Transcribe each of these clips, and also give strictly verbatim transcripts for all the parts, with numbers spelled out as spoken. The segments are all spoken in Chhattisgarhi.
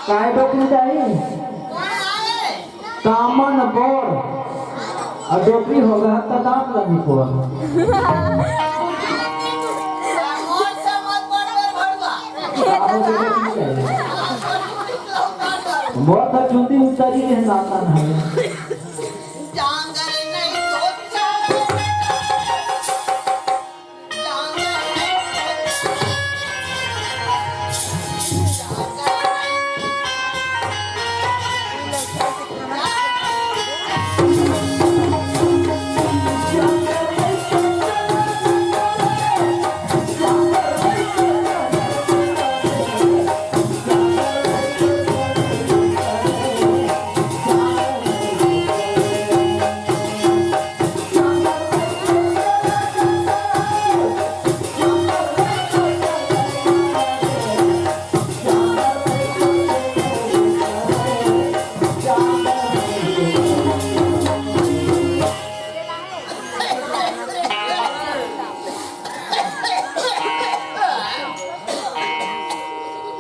काय डोकरी दाई? कामन बोर। अउ डोकरी होगे त दांत लगी कोन? मोर त चुंदी उतारी हे, नाता नहीं।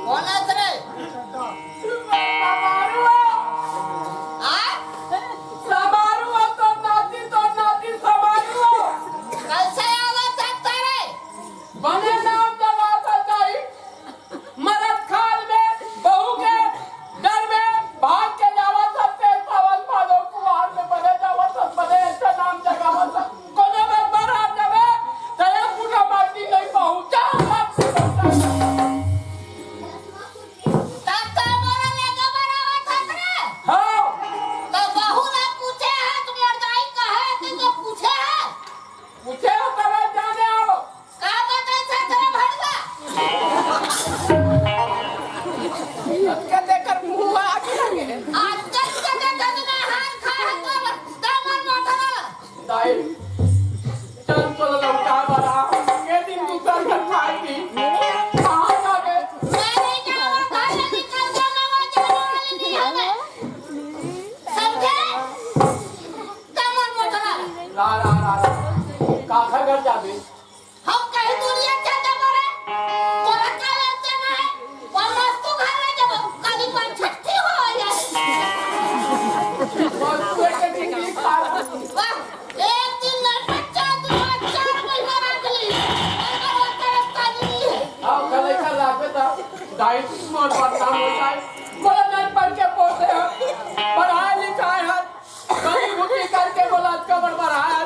कोन आत रे? समारू हो। आ? समारू हो, तो नाती, तो नाती समारू हो। कैसे आवत हस रे? बने नाम जगावत हस दाई। मरत काल में बहू के डर में भाग के जावत हस, तेल सावन भादो कुवार में बने जावत हस, बने अच्छा नाम जगावत हस। कोनो बर मर हर जाबे, त एक मुठा माटी नहीं पाहू। जा, जा, जा। त का मोला लेगे बर आवत हस रे? हाँ। त बहू ला पूछे हस, मोर दाई कहे हस, त पूछे हस? पूछे हस, तबे जाने हो। का बताई ससुर भड़वा? अतका देकर मुंह आगे लगे। अतका देकर में हार खा है तो दामन मोटरा। दाई, चल तो लौटा बना। ये दिन दूसर घर खाएगी। कहाँ जावे? मैं नहीं जाऊँ, घर से निकल जाऊँ, मैं वो जाने वाली नहीं हूँ मैं। समझे? दामन मोटरा। ला, ला, ला, ला। काखर घर जाबे? हम कहीं दुनिया चल जाबो रे, तोरा का लेन देन है? वो मस्तू घर ले जाबो, कभी कोई छठी हो जाए। मस्तू एक जिंदगी खा। वाह, एक दिन नहीं, पचास दिन, चार महीना रख ली। अगर वो तरस का नहीं है। हाँ, कल ऐसा लागत था, दाई मोर बदनाम हो जाए। बोला, नहीं पढ़ के पोते हैं, पढ़ाई लिखाई है, कहीं बुद्धि करके बोला, कबर बढ़ाया।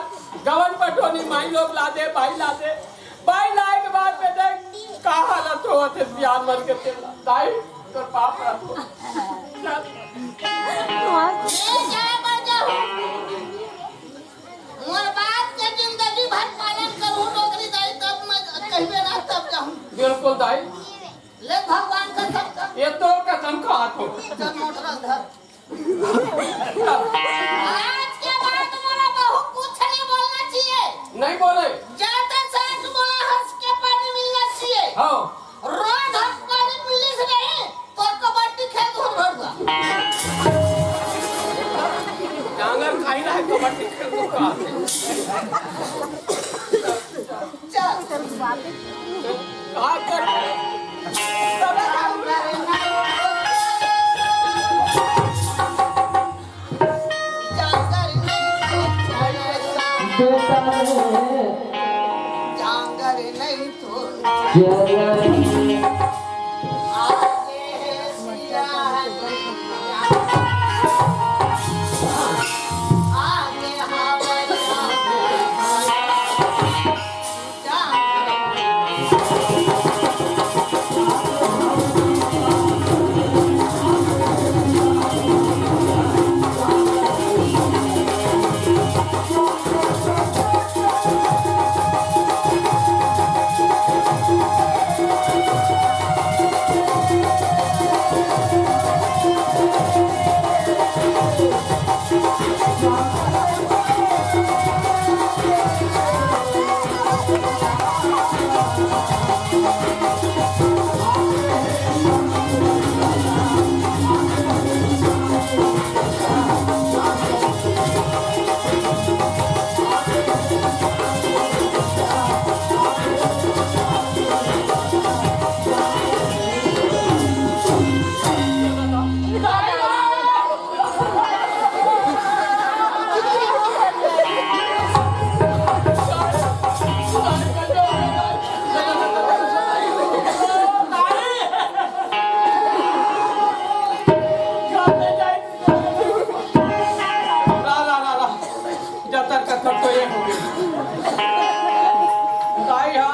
गवन पटोनी माई लोग ला दे, भाई ला दे। भाई लाए के बाद में देख, का हालत होवत हे सियान मन के तेला। दाई, तोर पाप रहत हो। चल। ले जाए बर जाहूँ। मोर बाप के जिंदगी भर पालन करूँ, डोकरी दाई, तब मैं कहबे ना, तब जाहूँ। बिल्कुल दाई। ले भगवान कसम कर। ये तो कसम खात हो। चल मोटरा धर। आज के बाद मोला बहू कुछ नहीं बोलना चाहिए। नहीं बोले। जाते साथ मोला हंस के पानी मिलना चाहिए। हाँ। रोज हंस पानी मिलिस नहीं, तो कबड्डी खेल दूँ भड़वा। डांगर खाई रहा है, कबड्डी खेल दूँ का। चल। का कर?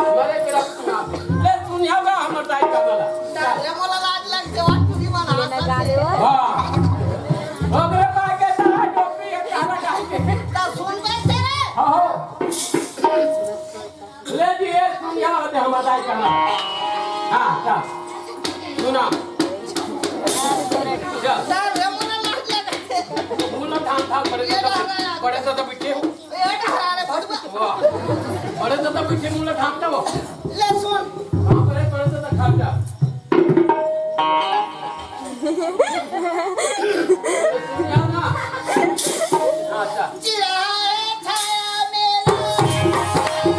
मरे के रख सुना। ले सुनिया बा हमर दाई का वाला। अरे मोला लाज लग जावा, टूरी मन हाथ लगा दे। वाह। ओकरे पाके सारा टोपी है, काला काहे के? त सुन कैसे रे? हाँ, हो। ले जी, ये सुनिया होते हम बताई करना। हाँ, हाँ। सुना। चल। सर, रे मोला लाज लगा। मुंह लो, थाम, थाम, बड़े ये तो, ला, ला, ला। बड़े तो, तो पीछे। ए, डहरा रे भड़ुआ। वाह। बड़े तो, तो पीछे मुंह लो, थाम, थाम। ले सुन। हाँ, बड़े, बड़े तो, तो खाम जा। सुनिया ना। अच्छा। चिराए छाया मेरा।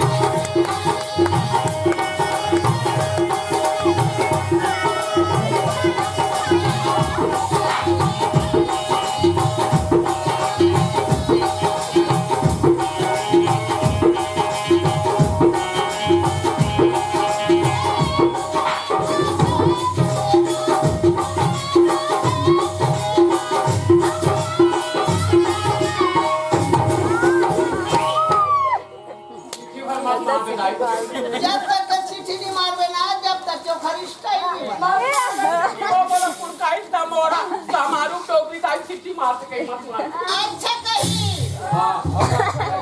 चिट्ठी भर मत मार दे दाई। जब तक के चिट्ठी नहीं मारबे ना, जब तक के ओखर style नहीं बने। वो बोला, "कुल काइट दा मोरा, समारू टोपी दाई चिट्ठी मार के कहीं मत मार।" अच्छा कही। हाँ, हाँ।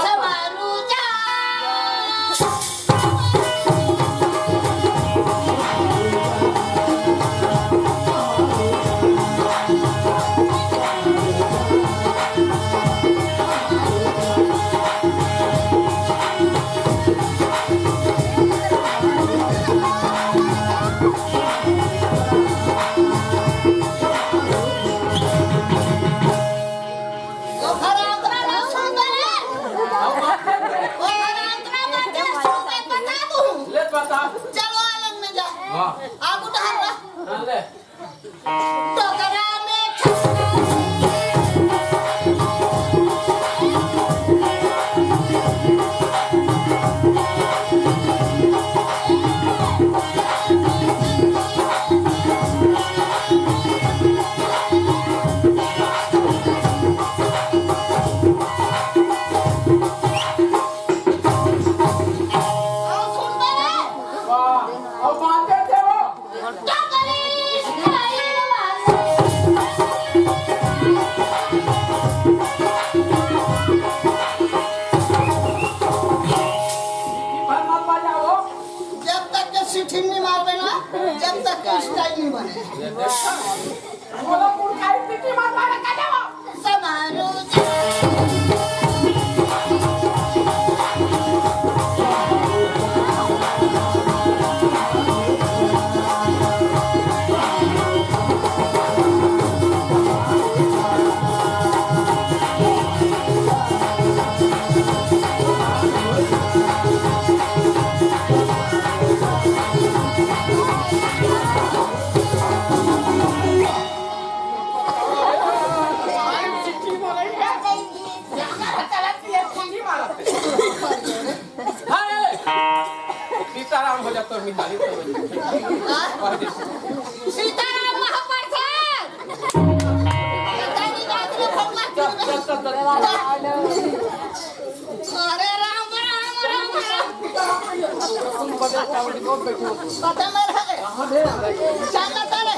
समारू जा। ओखर अंतरा ना सुन बे रे। ओखर अंतरा बाटे सुन बे, बता दूँ। ले बता। चलो आलम में जा। हाँ। आगू डहर ला। हाँ, ले। टोकरा में वाह, और बातें थे वो। टोकरी खाई वाले। सीताराम महाप्रसाद। अरे राम, राम, राम, राम। पता नहीं है। चल, चल।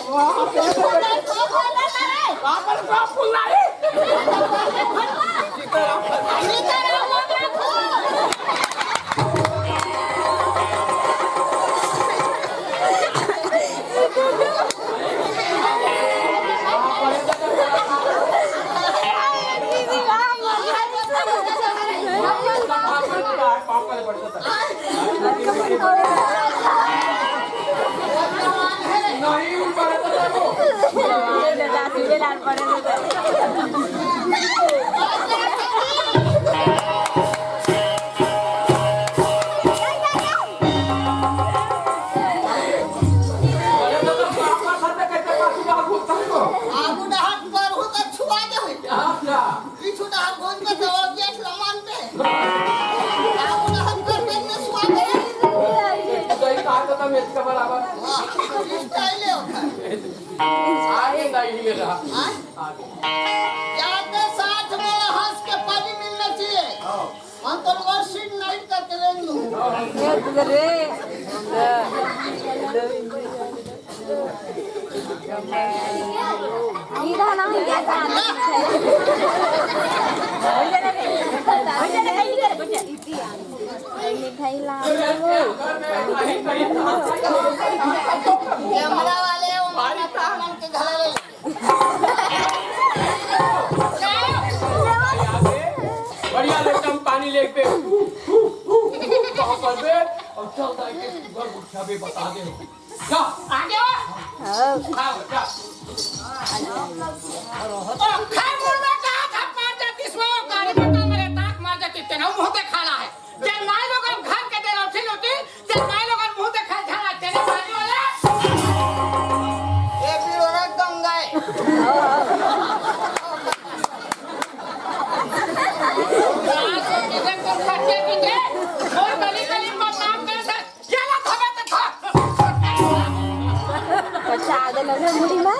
आगू डहर पर हो त छुआ जाही। पीछू डहर घूम के दौड़ के लमन पे। आगू डहर पर में छुआ जाही। सही कहा तो तुम इसका बराबर। वाह, style है ओकर। आगे नहीं रहा। हाँ? आगे। जाते साथ में हंस के पानी मिलना चाहिए। हम तो वो सीट नहीं करके लेंगे। ये तो रे। ये गाना हम क्या गाना है? मिठाई ला। कैमरा वाले वो मारा था मन के घर ले। बढ़िया लोटा में पानी लेके कहाँ पर बे? और चल जाके सुगर गुच्छा भी बता दे। जा, आगे आओ। आओ, जा। ओ, खैर, मुंह में कहा था, मार जाती इसमें, वो गाड़ी में तो मेरे दांत मार जाती, तेरा मुंह पे खाला है। जब माई लोगन घर के दे लौटी लौटी, जब माई लोगन मुंह देखा झाला, तेरे माई वाले। ए पीड़ोरा गंगाए। रात को किधर को खर्चे पीछे, और गली गली बदनाम कर दे। ये ला धोवे तो धो। बच्चा आगे लगे मुड़ी में।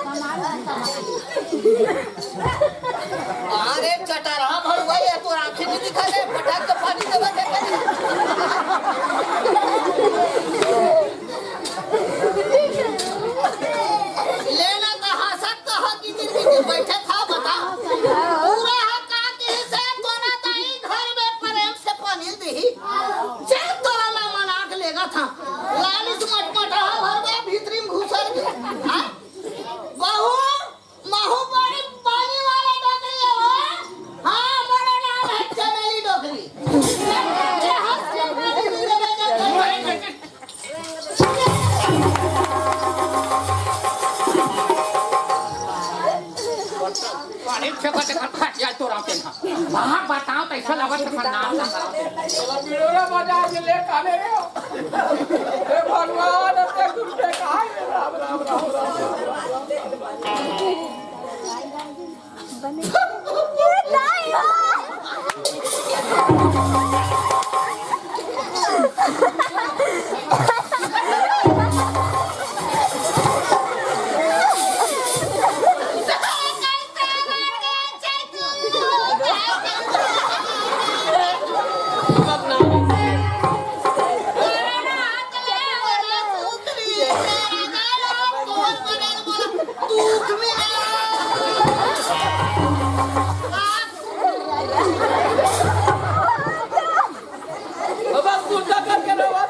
अरे चटरहा भड़ुआ, ये तो आंखें नहीं दिखा दे, फटाक से पानी देवे दे। लेना तो हंसत तो हो कि दिन के दिन बैठे था, बता। पूरा हका के से तोरा दाई घर में प्रेम से पानी दी। चल तोरा मैं मना के लेगा था। लालिस मटमटहा भड़ुआ भीतरी में घुसर गया। हाँ? बहू, महू बड़ी पानी वाला डोकरी है हो। हाँ, मेरा नाम है चमेली डोकरी। ये हंस के पानी पी रहे हैं। अरे, फेंको, देखो, फट जाए तो राम तेन। वहाँ बताओ तो ऐसा लगा तो नाम ना। चलो, बिड़ोरा बाजार में ले काले रे। हे भगवान, अब तक तुम पे कहाँ है? राम, राम, राम, राम। बस गुंडा करके रहो।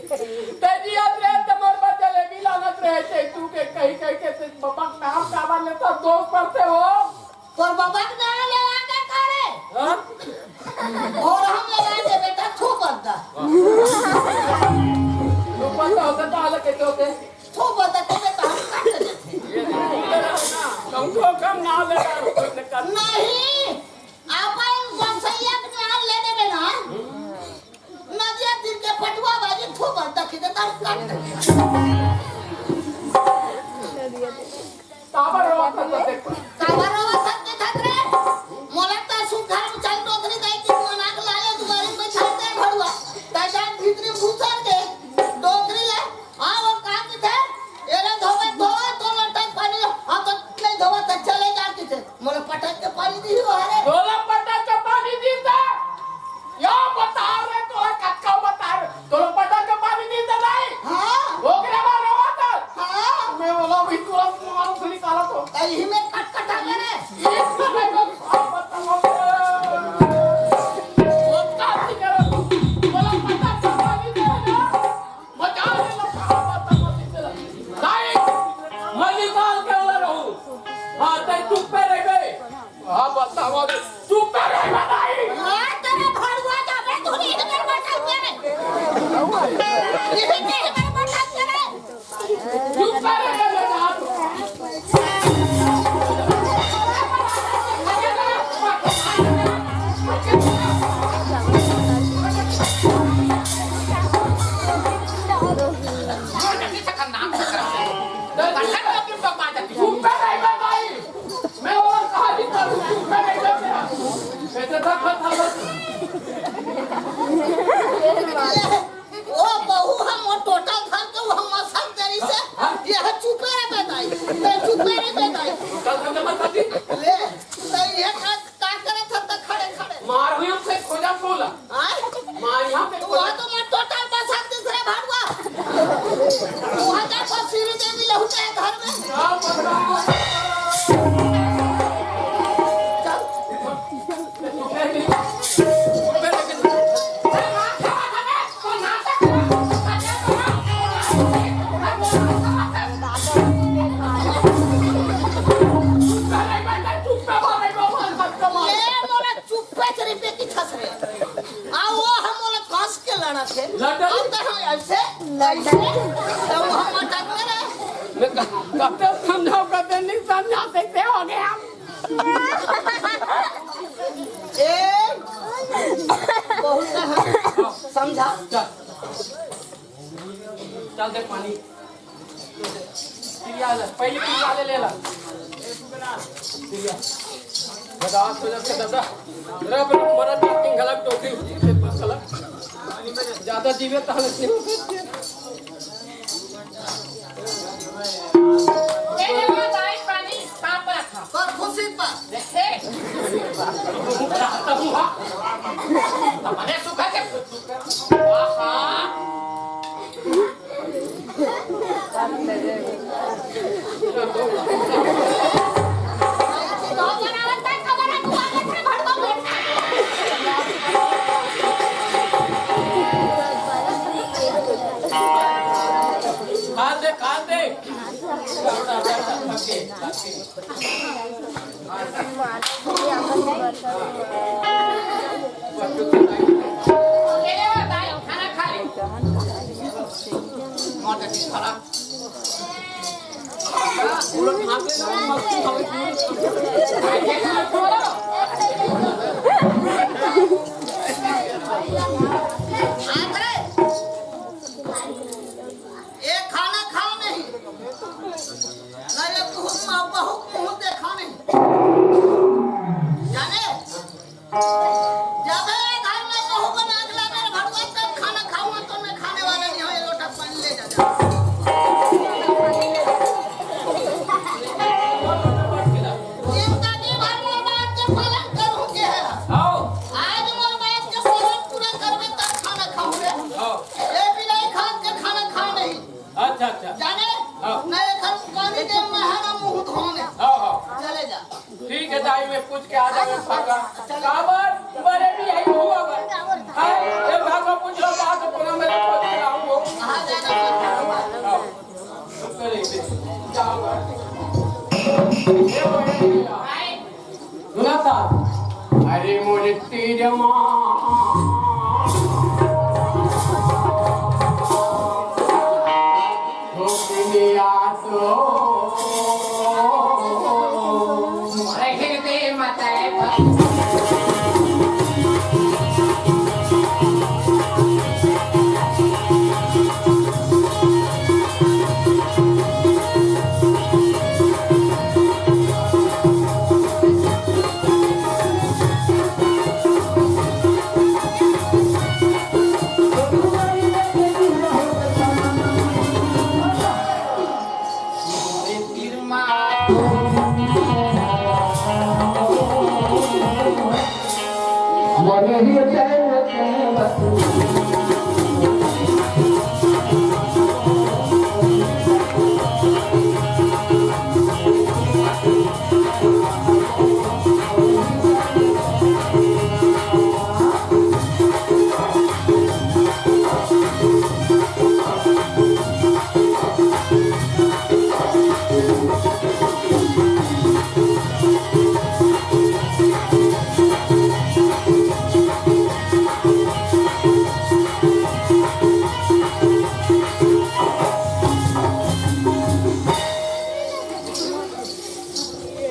ते जियत रहे त मोर बर जलेबी लानत रहे, ते तू के कही कही के ते बबा के नाम काबर लेथस, दोष परथे हो। तोर बबा के नाम लेवा के करे। हाँ? अउ हम लेवा के बेटा थू बरदा। थू बरदा होता तो हालत कैसे होते? थू बरदा के बेटा हम काट देथे। ये नहीं, कम से कम नाम लेना। नहीं, अपन गोसैया के नाम ले देबे ना। नदिया तीर के पटुआ बाजी थू बरदा खींचे तार काट दे। काबर रोवत हस तो देख। काबर रोवत हस के धत रे? मोला त सुन घर में चल डोकरी दाई के मना के लाले दुआरी में बैठा दे भड़ुआ। त जान भीतरी घुसर के डोकरी ला। हाँ, वो का किथे? एला धोवे, धोवे, तो लटक पानी, हम तो नहीं धोवे, त चले जा किथे। मोला पटक के पानी दी हो रे। तोला पटक के पानी दी त? या बता रे, तोला कतका बता रे? तोला पटक के पानी दी त नहीं? हाँ। ओकरे बर रोवत हस? हाँ। मैं बोला भी तोला मारो से निकाला तो। त इही में कटकटा करे। ये तो मैं तो आप बताओ। वो का सी करे? तोला पटक के पानी दी ना? मजा ले लो, कहाँ बात मत इसे ला। नहीं, मैं निकाल के वाला रहूं। हाँ, तै चुप्पे रहिबे। हाँ, बताओ, चुप्पे रहिबे नहीं। हाँ, तेरे भड़ुआ जाबे, तू नहीं इधर बैठा हुआ रे। इधर नहीं इधर बैठा हुआ रे। चुप्पे रहिबे ना। ओ बहू, हम वो टोटल धर के वो हम मसक देरी से, ये चुपे रे बेदाई, ते चुपे रे बेदाई। ले, ते ये का का करत हस त खड़े खड़े? मार हुई हमसे खोजा खोला। आय? मार यहाँ पे तू खोजा। वहाँ तो मैं टोटल बसा के दूसरे भागवा। वहाँ का बसीरी देवी लहुटे है घर में। क्या पता? चल। ए, मोला चुप्पे से रिपे की थस रे। आ, वो हम मोला कस के लड़ा थे। लड़ा? अब तो हम ऐसे, ऐसे, तो वो हम अटक में रहे। मैं क-, कते समझाओ, कते नहीं समझा सकते हो गए हम। ए, बहुत कहा। समझा। चल। चल दे पानी। पिरिया ले, पहले पिरिया ले, ले ला। पिरिया। बर्दाश्त हो जाते दादा। जरा अपने मरद के तीन गला टोकरी होती है, पाँच गला। ज्यादा जीवे तो हालत नहीं होती। ए, ले ला, दाई पानी, पाप रखा। पर खुशी पर। देखे? रहता हूँ, हाँ। अपने सुखा के, आहा। खाते, खाते। ये खाना खाओ नहीं, ना ये बहुत, बहुत मुंह देखा नहीं। जाने? जब ये घर में बहू बना के ला मेरे भड़ुआ, तब खाना खाऊंगा, तो मैं खाने वाला नहीं हूँ, ये लोटा पानी ले जा, जा। जिंदगी भर मोर बात के पालन करूँ के है। आओ। आज मोर बात के पालन पूरा करबे, तब खाना खाऊंगे। आओ। ये बिलाई खाद के खाना खाओ नहीं। अच्छा, अच्छा। जाने? हाँ। ना एखर पानी दे, मैं है ना मुंह धोने। हाँ, हाँ। चले जा। ठीक है, दाई, मैं पूछ के आ जावे, भागा। चले। काबर? बड़े भी आई हो, अगर। हाँ, ये भागा पूछ लो, बात को ना मेरे को दिया हो। सुना था? अरे मोर तीर मा ठोकनिया तो। अरे दे मत।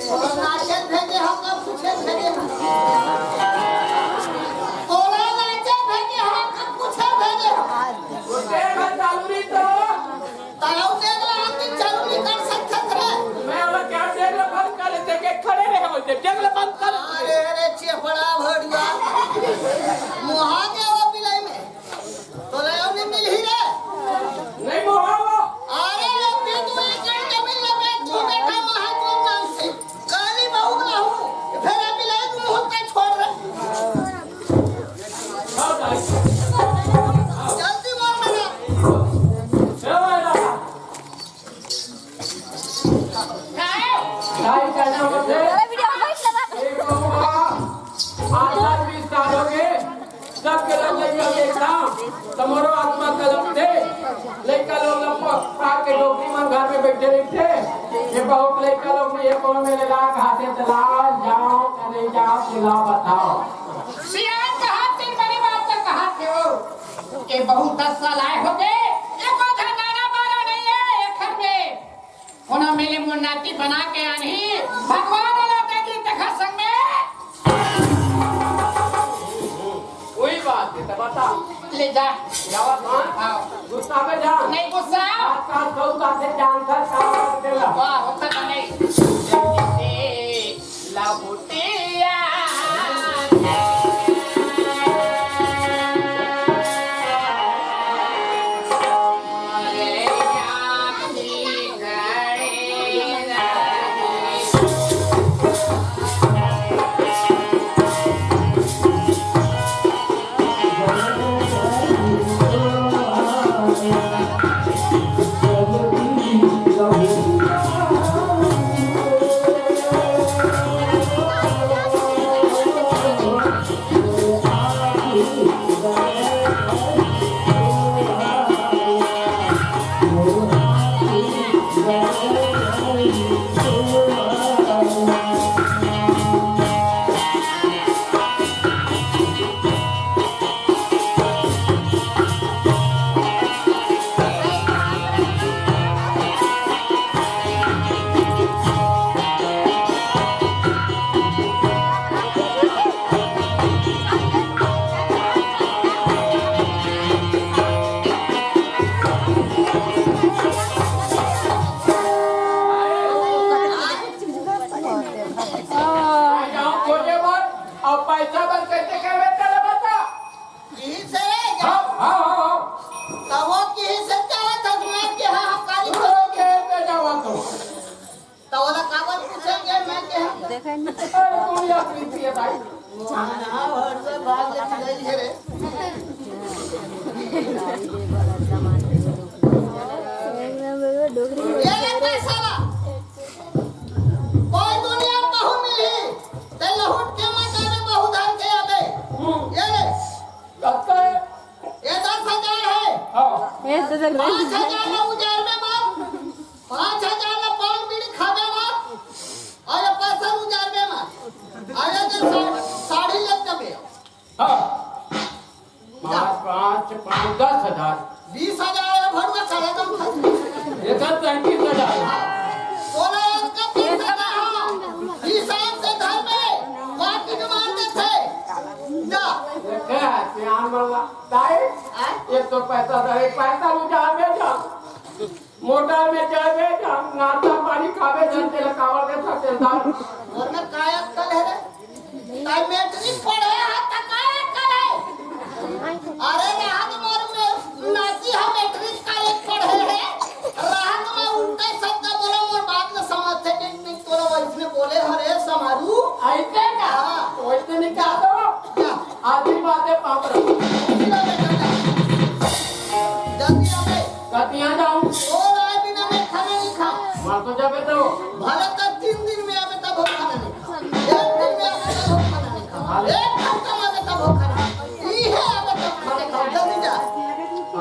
तोला नाचे भेजे हम, कब पूछे भेजे हम? तोला नाचे भेजे हम, कब पूछे भेजे हम? वो देख चालू नहीं तो। ताऊ देख ला, आदमी चालू नहीं कर सकत रे। मैं वाला क्या देख ला, बंद कर लेते, के खड़े रहे बोलते, देख ला, बंद कर। अरे, अरे, चेपड़ा भड़ुआ। मुहा के वो बिलाई में। तोला अउ नहीं मिलही रे। नहीं मोहावा। अरे, अभी तू एक एकड़ जमीन लेबे, तू बेटा महाजन नाम से। काली बहू ना हूँ, फिर अभी ले तू मुहूर्त का छोड़ रे। हाँ, भाई। जल्दी बोल बेटा। ए, भाई, भाई। काय करना होथे? अरे, video में बैठ लगा। एक बबुआ, आठ साल, बीस साल हो गए, सबके लग लग लग एक काम, तुम्हारो आत्मा कलप थे, लइका लोग लपक खा के डोकरी मन घर में बैठे रहिथे, ये बहुत लइका लोग में ये कोनो मेरे लाग हाथे चला, जाओ, नहीं जाओ, चिल्ला बताओ। सियान कहा थे, बड़ी बात तो कहा थे हो, ये बहुत दस साल आए हो गए, ये को धनाना बारा नहीं है, ये घर में। ओना मेले मोर नाती बना के आनही, भगवान ओला दे दी तेखर संग में। कोई बात नहीं, तो बता। ले जा। जावत हाँ? हाँ। गुस्सा में जा। नहीं गुस्सा। आजकल सौ का से जान कर काम कर देला। वाह, होता तो नहीं। जल्दी से लहुटिया। जाओ खोजे बर, अउ पैसा बर कैसे कहबे, चले बता। किही से रे, हाँ, हाँ, हाँ, हाँ। तब वो किही से चाहत हस, मैं के हाँ, हम काली वो के, के जावा तो। तो ओला काबर पूछे के मैं के हाँ? देखे नहीं। अरे, दुनिया प्रीति है भाई। हाँ, हाँ, हर से भाग ले गई है रे। ये रे पैसा ला। कोई दुनिया में कहूँ मिलही, ते लहुट के मत आबे, बहुत धन के आबे। हम्म। ये ले। कतका है? ये दस हजार है। हाँ। ये दस हजार। पाँच हजार ला उजार में मार। पाँच हजार ला पान बीड़ी खाबे ना, अउ ये पैसा उजारबे ना, अउ ये जे सा-, साड़ी ले जबे। हाँ। पाँच, पाँच, पाँच, दस हजार। बीस हजार है भरुआ, साढ़े नौ खा। एकर तैंतीस हजार। बोला, इसका पैसा ना हो, हिसाब से धर में, बाकी जो मार देथे। जा। देखे है, सियान वाला। दाई, आय? एक तो पैसा दे, पैसा उजारबे जा। मोटर में जाबे, नाश्ता पानी खाबे, जन तेल कावर दे, सब तेलदार। और मैं काय अक्कल है रे? ताई मैट्रिक पढ़े है, त काय अक्कल है? अरे, रहा तो मारू में नाती है, मैट्रिक का एक पढ़े है। रहा तो मैं उल्टा शब्द बोला, मोर बात न समझ से, नहीं, नहीं, तोरा वाइफ ने बोले, "अरे, समारू।" ऐसे का? हाँ। वैसे नहीं क्या तो? क्या? आधी बातें पाप रखो। उसी में बैठा था। जल्दी आ बे। कतिया जाऊं? ओ राय बिना मैं खाना नहीं खाऊं। मर तो जाबे तो। भले तो तीन दिन में आबे तब हम खाना नहीं खाऊं। एक दिन में आबे तब हम खाना नहीं खाऊं। एक हफ्ता में आबे तब हम खाना नहीं खाऊं। ई है आबे तब खाना खाऊं। जल्दी जा।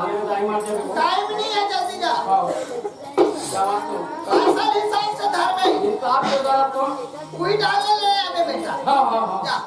अरे दाई मर जाबे। टाइम नहीं है, जल्दी जा। हाँ। जावा तो। असल हिसाब से धर में। हिसाब से धर तो। कोई डाल ले आबे बेटा। हाँ, हाँ, हाँ। जा।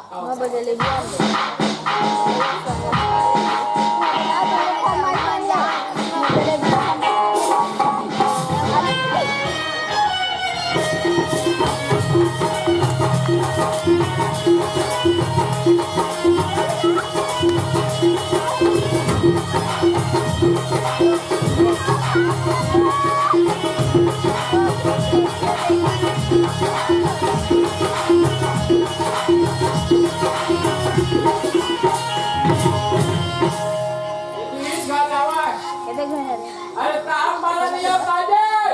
अरे, साहब, मारा नहीं आता है।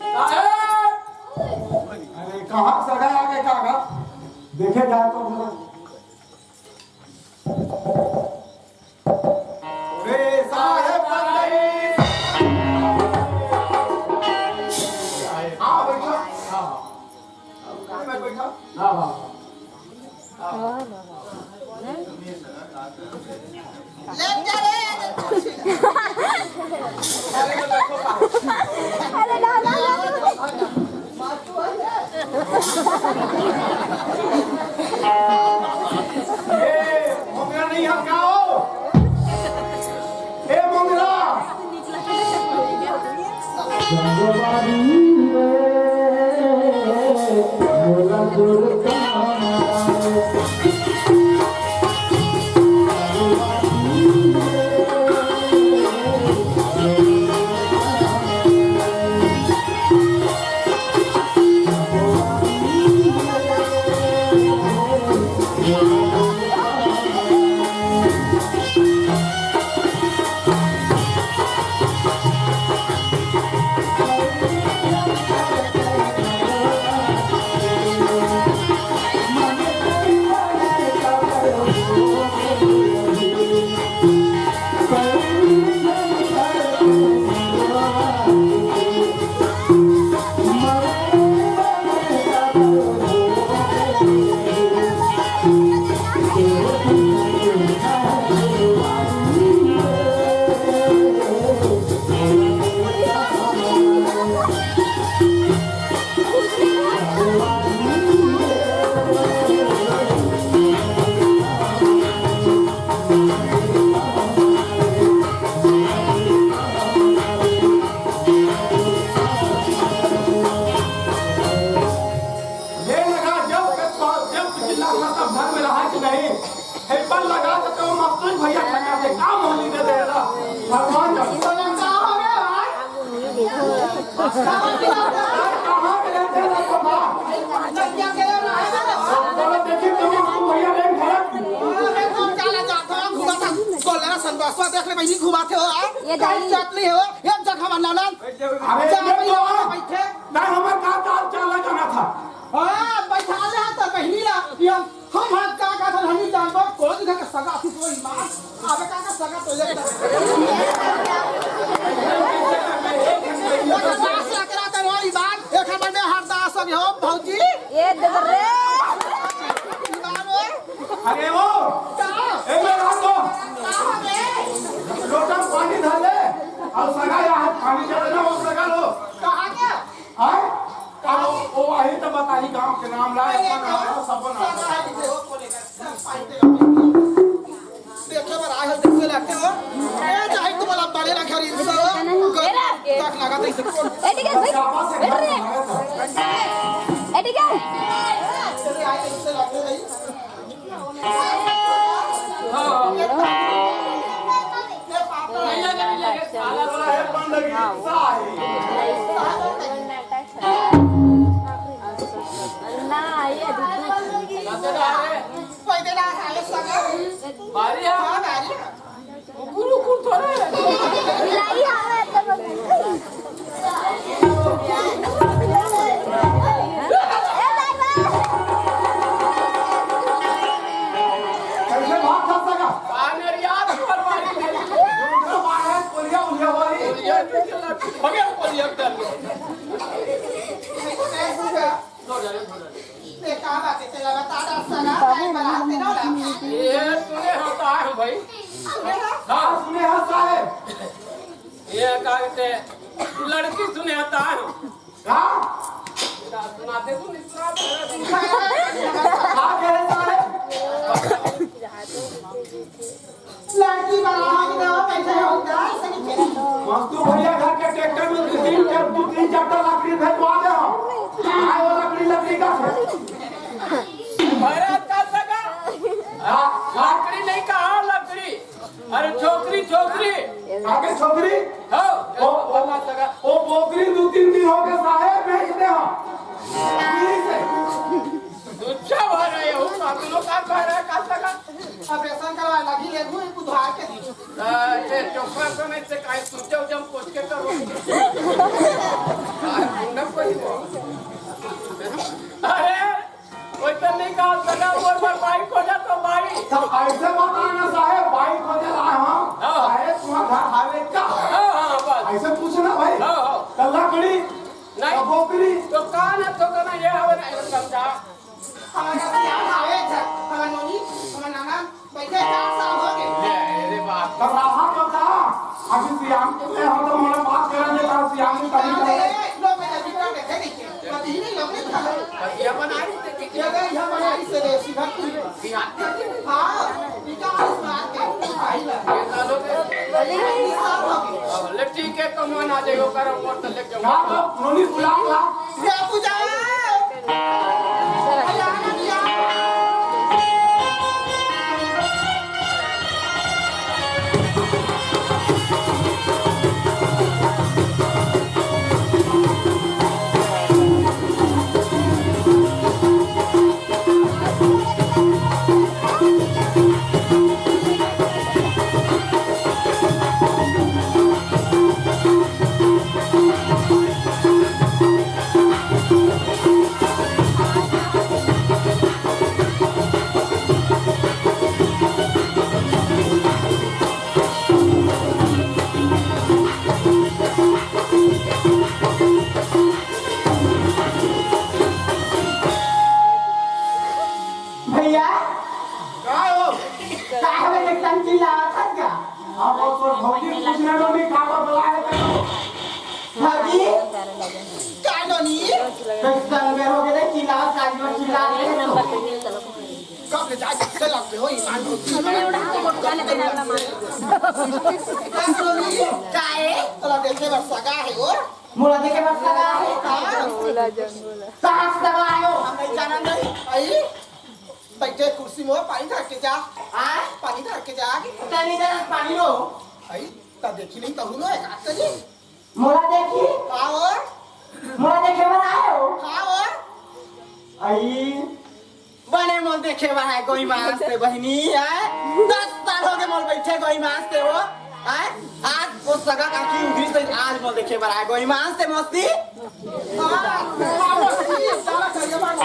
साहब! अरे, कहाँ सगा आगे का गा? देखे जाए तो जरा। रे साहेब बंदई। हाँ, बैठा। हाँ, हाँ। अरे, मैं बैठा। हाँ, हाँ। ले जा रे। अरे, ना, ना, ना। ए, मोंगरा नहीं हकाओ। ए, मोंगरा। ये लगा, जब तक, जब तक जिंदा था, तब घर में रहा कि नहीं? हेल्पर लगा तो, तो मस्तूरी भैया ठका दे, काम होली दे दे रहा। भगवान जाने। कहाँ के रहते हैं लोग बाबा? चलो देखिए, तुम मस्तूरी भैया देख घर। अरे, कौन चाला जाता है, घुमाता, बोल रहा, संतोषवा देख ले, बहनी घुमाते हो, हाँ? ये दाई। चटनी हो, एक जगह हमारा नाना। अरे, चाला ये तो बैठे। नहीं, हमारे कहाँ चाल, चाला जाना था? हाँ, बैठा ले, तो बहनी ला, ये हम हम हाथ का का धन हनी जानबो, कोनो दिन के सगा थी तो ईमान। आबे का का सगा तो ये। एक दास लकड़ा तो हो ईमान, एक हमर में हर दास हो गयो भौजी। ये दे दे रे। ईमान हो। अरे ओ। का? ए, मेरा तो। का हो रे? लोटा में पानी धर ले। और सगा यहाँ पानी चले ना, वो सगा ए, जाई तुम्हारा बड़े ना खरीद सो। ए रे। तक लगा दे। ए, ठीक है, भाई। बैठ रे। ए, ठीक है। ये तूने होता है भाई। हाँ, सुने हाँ साहेब। ये का कहते, लड़की सुने होता है। हाँ? सुनाते तू नहीं सुनाते। हाँ, कह रहे साहेब। लड़की बनाओ ना, कैसे होता है, सही से। मस्तू भैया घर के ट्रैक्टर में दो तीन, दो तीन चट्टा लकड़ी फेंकवा दे हो। आए वो लकड़ी, लकड़ी का। महाराज का सगा। हाँ, हाँ। लकड़ी नहीं कहा, लकड़ी। अरे छोकरी, छोकरी। आगे छोकरी? हाँ। ओ, ओ, ओ बोकरी दो तीन दिन हो गए साहेब, बेच दे हो। ठीक है। दूसरा बार आया हूँ, साधनों का बार है, का सगा? ऑपरेशन करवा लगी, ले हूँ, बुधवार के दिन। अरे, चोखा तो नहीं से काहे सूचे उजम कोच के करो। अरे, कोई तो नहीं कहा, सगा, मोर पर बाइक हो जा तो बाइक। तो ऐसे बताना साहेब, बाइक हो जा रहा है, हाँ। हाँ। साहेब, तुम्हारा घर हाईवे का? हाँ, हाँ, बस। ऐसे पूछना भाई। हाँ, हाँ। तो लकड़ी, नहीं। तो बोकरी। तो कहा ना, तो कहना, ये हवे ना, ये समझा। हमारा सियान आवे छ, हमार नोनी, हमार नाना, बैठे चार साल हो गए। अरे बाप। तो रहा तो था, अभी सियान के हो तो मोला बात करन दे, तार सियान में कभी नहीं, नहीं, नहीं, लोग में जल्दी कर देते नहीं थे। कभी ही नहीं लोग ने था। कभी ये बना रही थी, ये गई, ये बना रही से रे, सीधा कुल। सियान के? हाँ, विकास बात के, भाई लगा। ये सालों के। अरे, ये साल हो गए। ले ठीक है, कमवा ना जाइयो, करो, मोर तो लेके ना, तो नोनी बुला ला। ये पूजा है। भैया, का हो? का हवे एकदम चिल्लावत हस का? अब वो तोर भौजी पूछने में भी का बतला है तेरे को? भौजी? का नोनी? कैसन में हो गए चिल्लावत, का जो चिल्ला रहे हो? कब ले जाए, से लग गए हो, ईमान हो। का नोनी? काहे? तोला देखे बर सगा है वो? मोला देखे बर सगा है? हाँ। कहाँ सगा है वो? हम नहीं जानन नहीं। आई? बैठे कुर्सी में, पानी धर के जा। हाँ? पानी धर के जा। तनी जरा पानी लो। आई, तब देखी नहीं, तहु लो, एक हाथ करी। मोला देखी? हाँ, और? मोला देखे बर आए हो? हाँ, और? आई। बने मोल देखे बर आए गोई मांस ते बहिनी, आए? दस साल हो गए मोल बैठे गोई मांस ते वो, आए? आज वो सगा काकी उधरी से आज मोल देखे बर आए गोई मांस ते मस्ती। हाँ, हाँ, मस्ती, साला करिया मांस।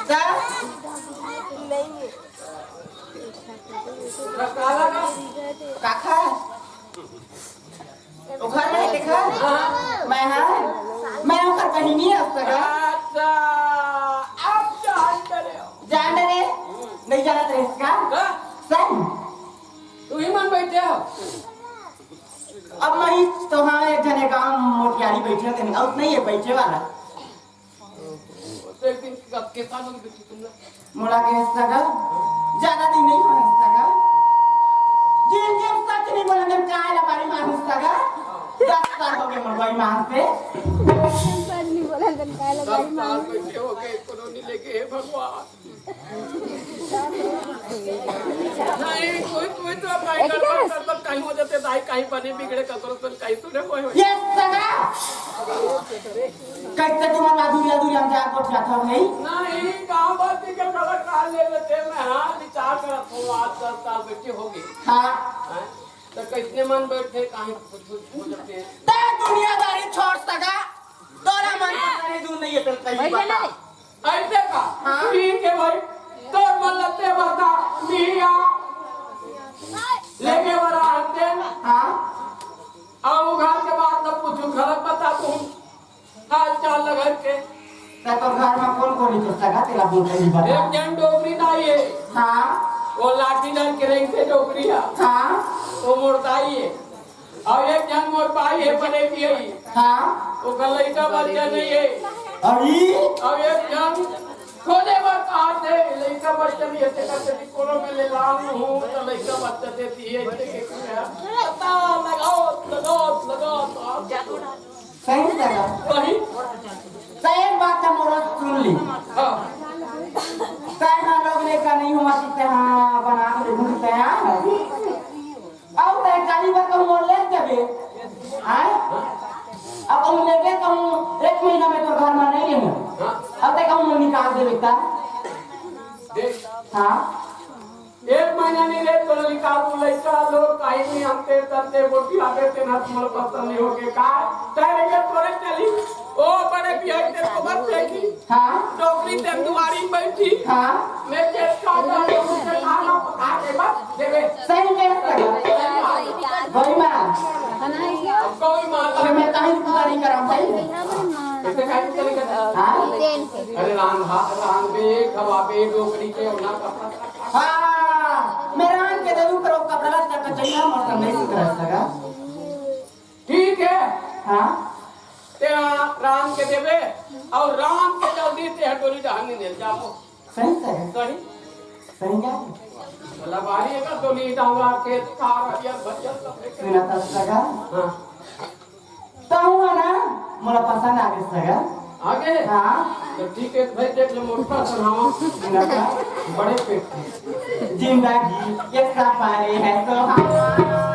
का? काला का? काखा? ओखर में देखा? हाँ। मैं, हाँ, मैं ओखर बहिनी हंव सगा। अच्छा, अब जान डरे हो। जान डरे? नहीं जानत रहे इसका? का? सही। तू ही मन बैठे हो। अब मैं ही तो, हाँ, एक जने गांव मोटियारी बैठे थे, और नहीं है बैठे वाला। तो एक दिन के साथ होगी बेटी तुम लोग। मोला के सगा, ज्यादा दिन नहीं होय सगा। जिन जिन सच नहीं बोला, मैं काय ला बारी मारू सगा। दस साल हो गए मोर बारी मार से। सच नहीं बोला, मैं काय ला बारी मारू। दस साल बैठे हो गए, कोनो नहीं लेके, हे भगवान। नहीं, कोई, कोई तो अब नहीं, गड़बड़, गड़बड़ कहीं हो जाते, दाई कहीं बने बिगड़े, ककरो तो कहीं तो नहीं होए। ये सगा! कैसे तुम्हारा दूरिया, दूरिया हम जाके उठ जाता है? नहीं, गाँव बात के गलत काल ले लेते, मैं हाँ विचार करत हूँ, आज दस साल बेटी होगी। हाँ। हैं? तो कैसने मन बैठे, कहीं कुछ, कुछ हो जाते हैं। ते दुनियादारी छोड़ सगा, तोरा मन पसंद है, दूर नहीं है, तो कहीं भैया बता। नहीं। ऐसे का? हाँ। ठीक है भाई, तोर मन लगते बता, मिया। लेके बड़ा हंसते। हाँ। अब वो घर के बात न पूछू, घर बता तू। हाल चाल लगा के। त तोर घर में कौन कौन है तोर सगा, तेला बोल के नहीं बता। एक जन डोकरी दाई है। हाँ। वो लाठी डर के रेंग से डोकरी है। हाँ। वो मोर दाई है। और एक जन मोर भाई है, बड़े भी है। हाँ। वो का लड़का बच्चा नहीं है। अरे। और एक जन खोले बर कहा थे, लड़का बच्चा नहीं है, तेरा तेरी कोलों में ले लाऊं हूँ, तो लड़का बच्चा देती है, इतने के कुछ है। पता लगाओ, लगाओ, लगाओ, तो आप सही जगह। वही। तो एक बात हम और सुन ली। हाँ। तय हाँ लोग लेकर नहीं हुआ कि तय हाँ बना के घूमते हैं। अब तय काली बात कहूँ मोर ले देबे। आय? अब कहूँ लेबे कहूँ एक महीना में तो घर में नहीं रहना। अब तय कहूँ मोर निकाल देबे ता। देख। हाँ। एक महीना नहीं रहे तो निकाल तू लइका लोग काहे नहीं आते तब ते बोटी आते ते ना तुम्हारे पसंद नहीं होके का? तय रे तोरे चली। ओ बड़े बिहाई तेरे को मत फेंकी। हाँ। डोकरी ते दुआरी में बैठी। हाँ। मैं तेरे का डोकरी से खाना पका के बस देवे। सही कह सकता। बड़ी माँ। कोई माता अरे मैं काहे की पुजारी करा भाई? कैसे काहे की पुजारी करा? हाँ। अरे रांधा, रांधे, खवाबे, डोकरी के होना कपड़ा। हाँ, मैं रांध के दे दूं, पर वो कपड़ा ला चक चक ना मौसम नहीं सुधर सका। ठीक है। हाँ। ते रांध के देबे, और रांध के जल्दी ते डोली डहानी ले जाओ। सही से? सही। सही क्या? भला भारी है का डोली डांगा के कार या भैया सब लेके। सुना था सगा? हाँ। तहु है ना, मोला पसंद आ गए सगा। आ गए? हाँ। तो ठीक है भाई, देख लो मोटा सुनाओ। सुना था? बड़े पेट के। जिंदगी ये सफर है सुहाना।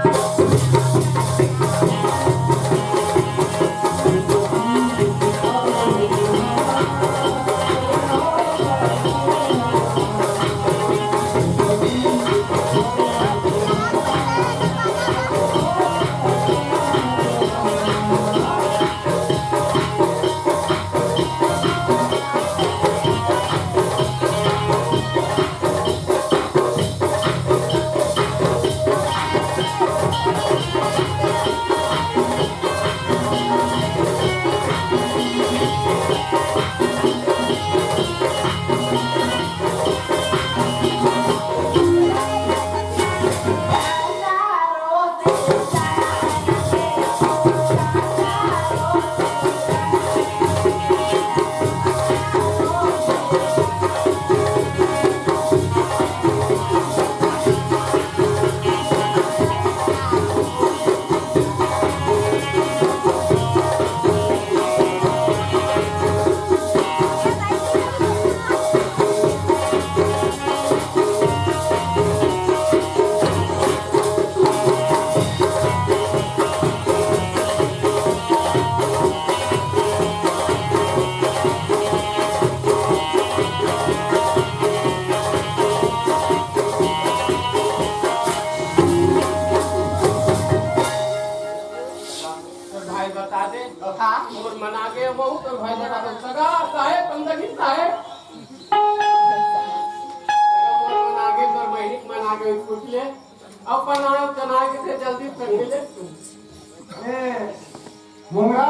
तो भाई बता दे। हाँ। और मना के वो तो भाई बता दो। सगा साहेब, बंदगी साहेब। पूछ ले, अपन आए तना के से जल्दी कर ले। ए, मोंगरा,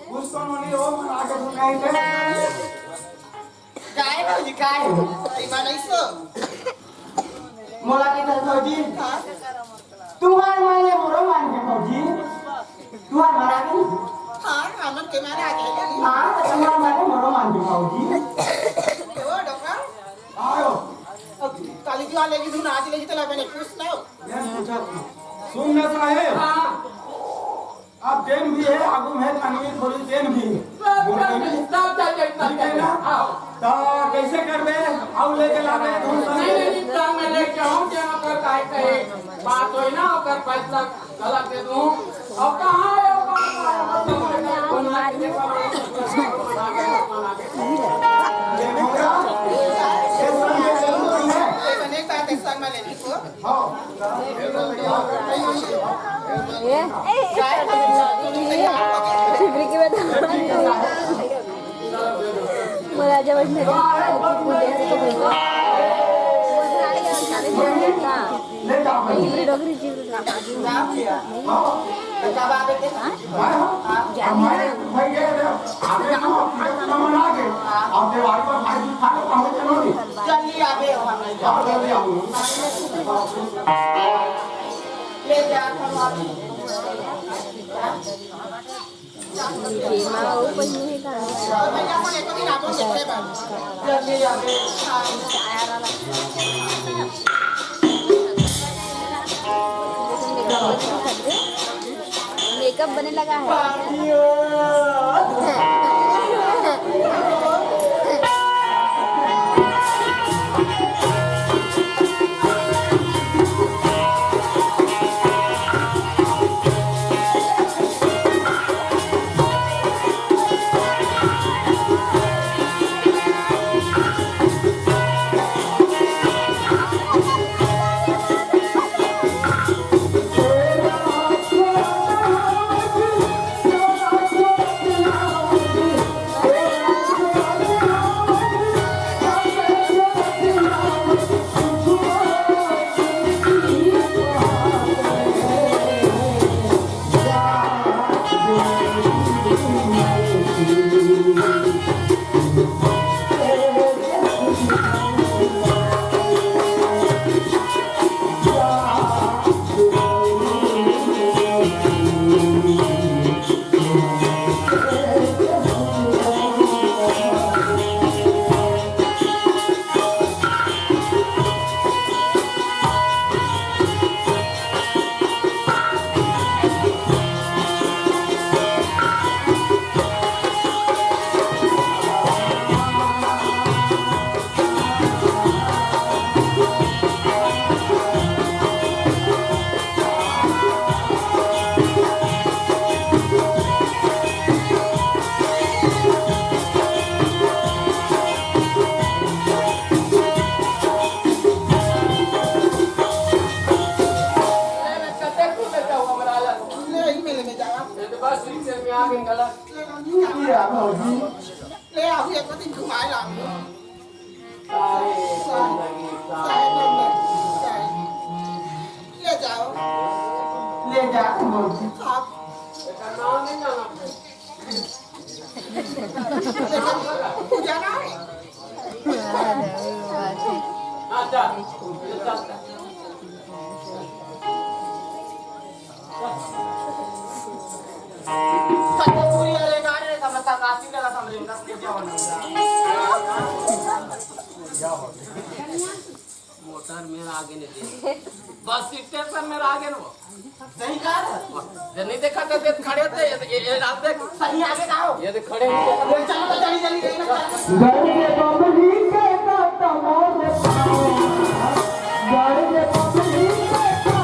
कुछ तो नोनी रो, मन आके सुनाई दे। काय भौजी, काय? इमा नहीं सो। मोला के दस भौजी। हाँ। तुम्हार माने मोरो मान के भौजी। तुम्हार माना नहीं। हाँ, हमन के माना आ गया। हाँ, तुम्हार माने मोरो मान के भौजी। ओ, डॉक्टर। आओ। अब काली दीवार लेगी, तू नाच लेगी, तो ला मैंने पूछ लो। मैं पूछा था। सुन ना साहेब। हाँ। अब दिन भी है, आगू में तनवीर थोड़ी दिन भी। सब बोल रहे हैं। सब चल जाए, सब ठीक है चल ना? जाए। आओ। तो कैसे करबे? आओ लेके लाबे, धूम नहीं, नहीं, संगे। नहीं, तो मैं लेके आऊँ, क्या ओकर काय कहे? बात होई ना, ओकर फैसला गलत दे दूँ। अब कहाँ है, अब कहाँ है? ये होगा, ये संगे जरूर है। एक बात एक संग में लेने को। हाँ। ए, ए, शिवरी की बता। मोला जब मैं शिवरी डोगरी, शिवरी डोगरी। हाँ? हाँ, हाँ। हाँ, मैं भाई ये दे, आगे तो अपने अपना मन आगे। आप दीवार पर भाई जी खा लो, हम चलो नहीं। जल्दी आवे हो, हम नहीं जाओ। हाँ, जल्दी आओ। ले जा, हम अभी। जेमा अउ पहिने हे का? भैया, अपन एको दिन आबो देखे बर। जल्दी आवे। हाँ। मेकअप बने लगा है। ले, यही मेले में जावा। ये तो बस ठीक से में आ गए गलत। ले, ले, ले, आओ, एक दिन घुमाए ला। सारे बंदगी, सारे। ले जाओ। ले जा, मौसी। आप। पूजा ना है। अच्छा। कतको पूरी अरे गाड़ी रे, समझता काशी लगा, हम रेंगस के क्या होना। मोटर मेर आगे नहीं दे। बस स्टेशन मेर आगे न वो। सही कह रहे हो। जे नहीं देखा तो देख खड़े थे, ये, ये, ये आप देख। सही आगे जाओ। ये देख खड़े हैं। चलो तो जल्दी, जल्दी, जल्दी, जल्दी। घर के बबली के तो तमाम, घर के बबली के तो तमाम।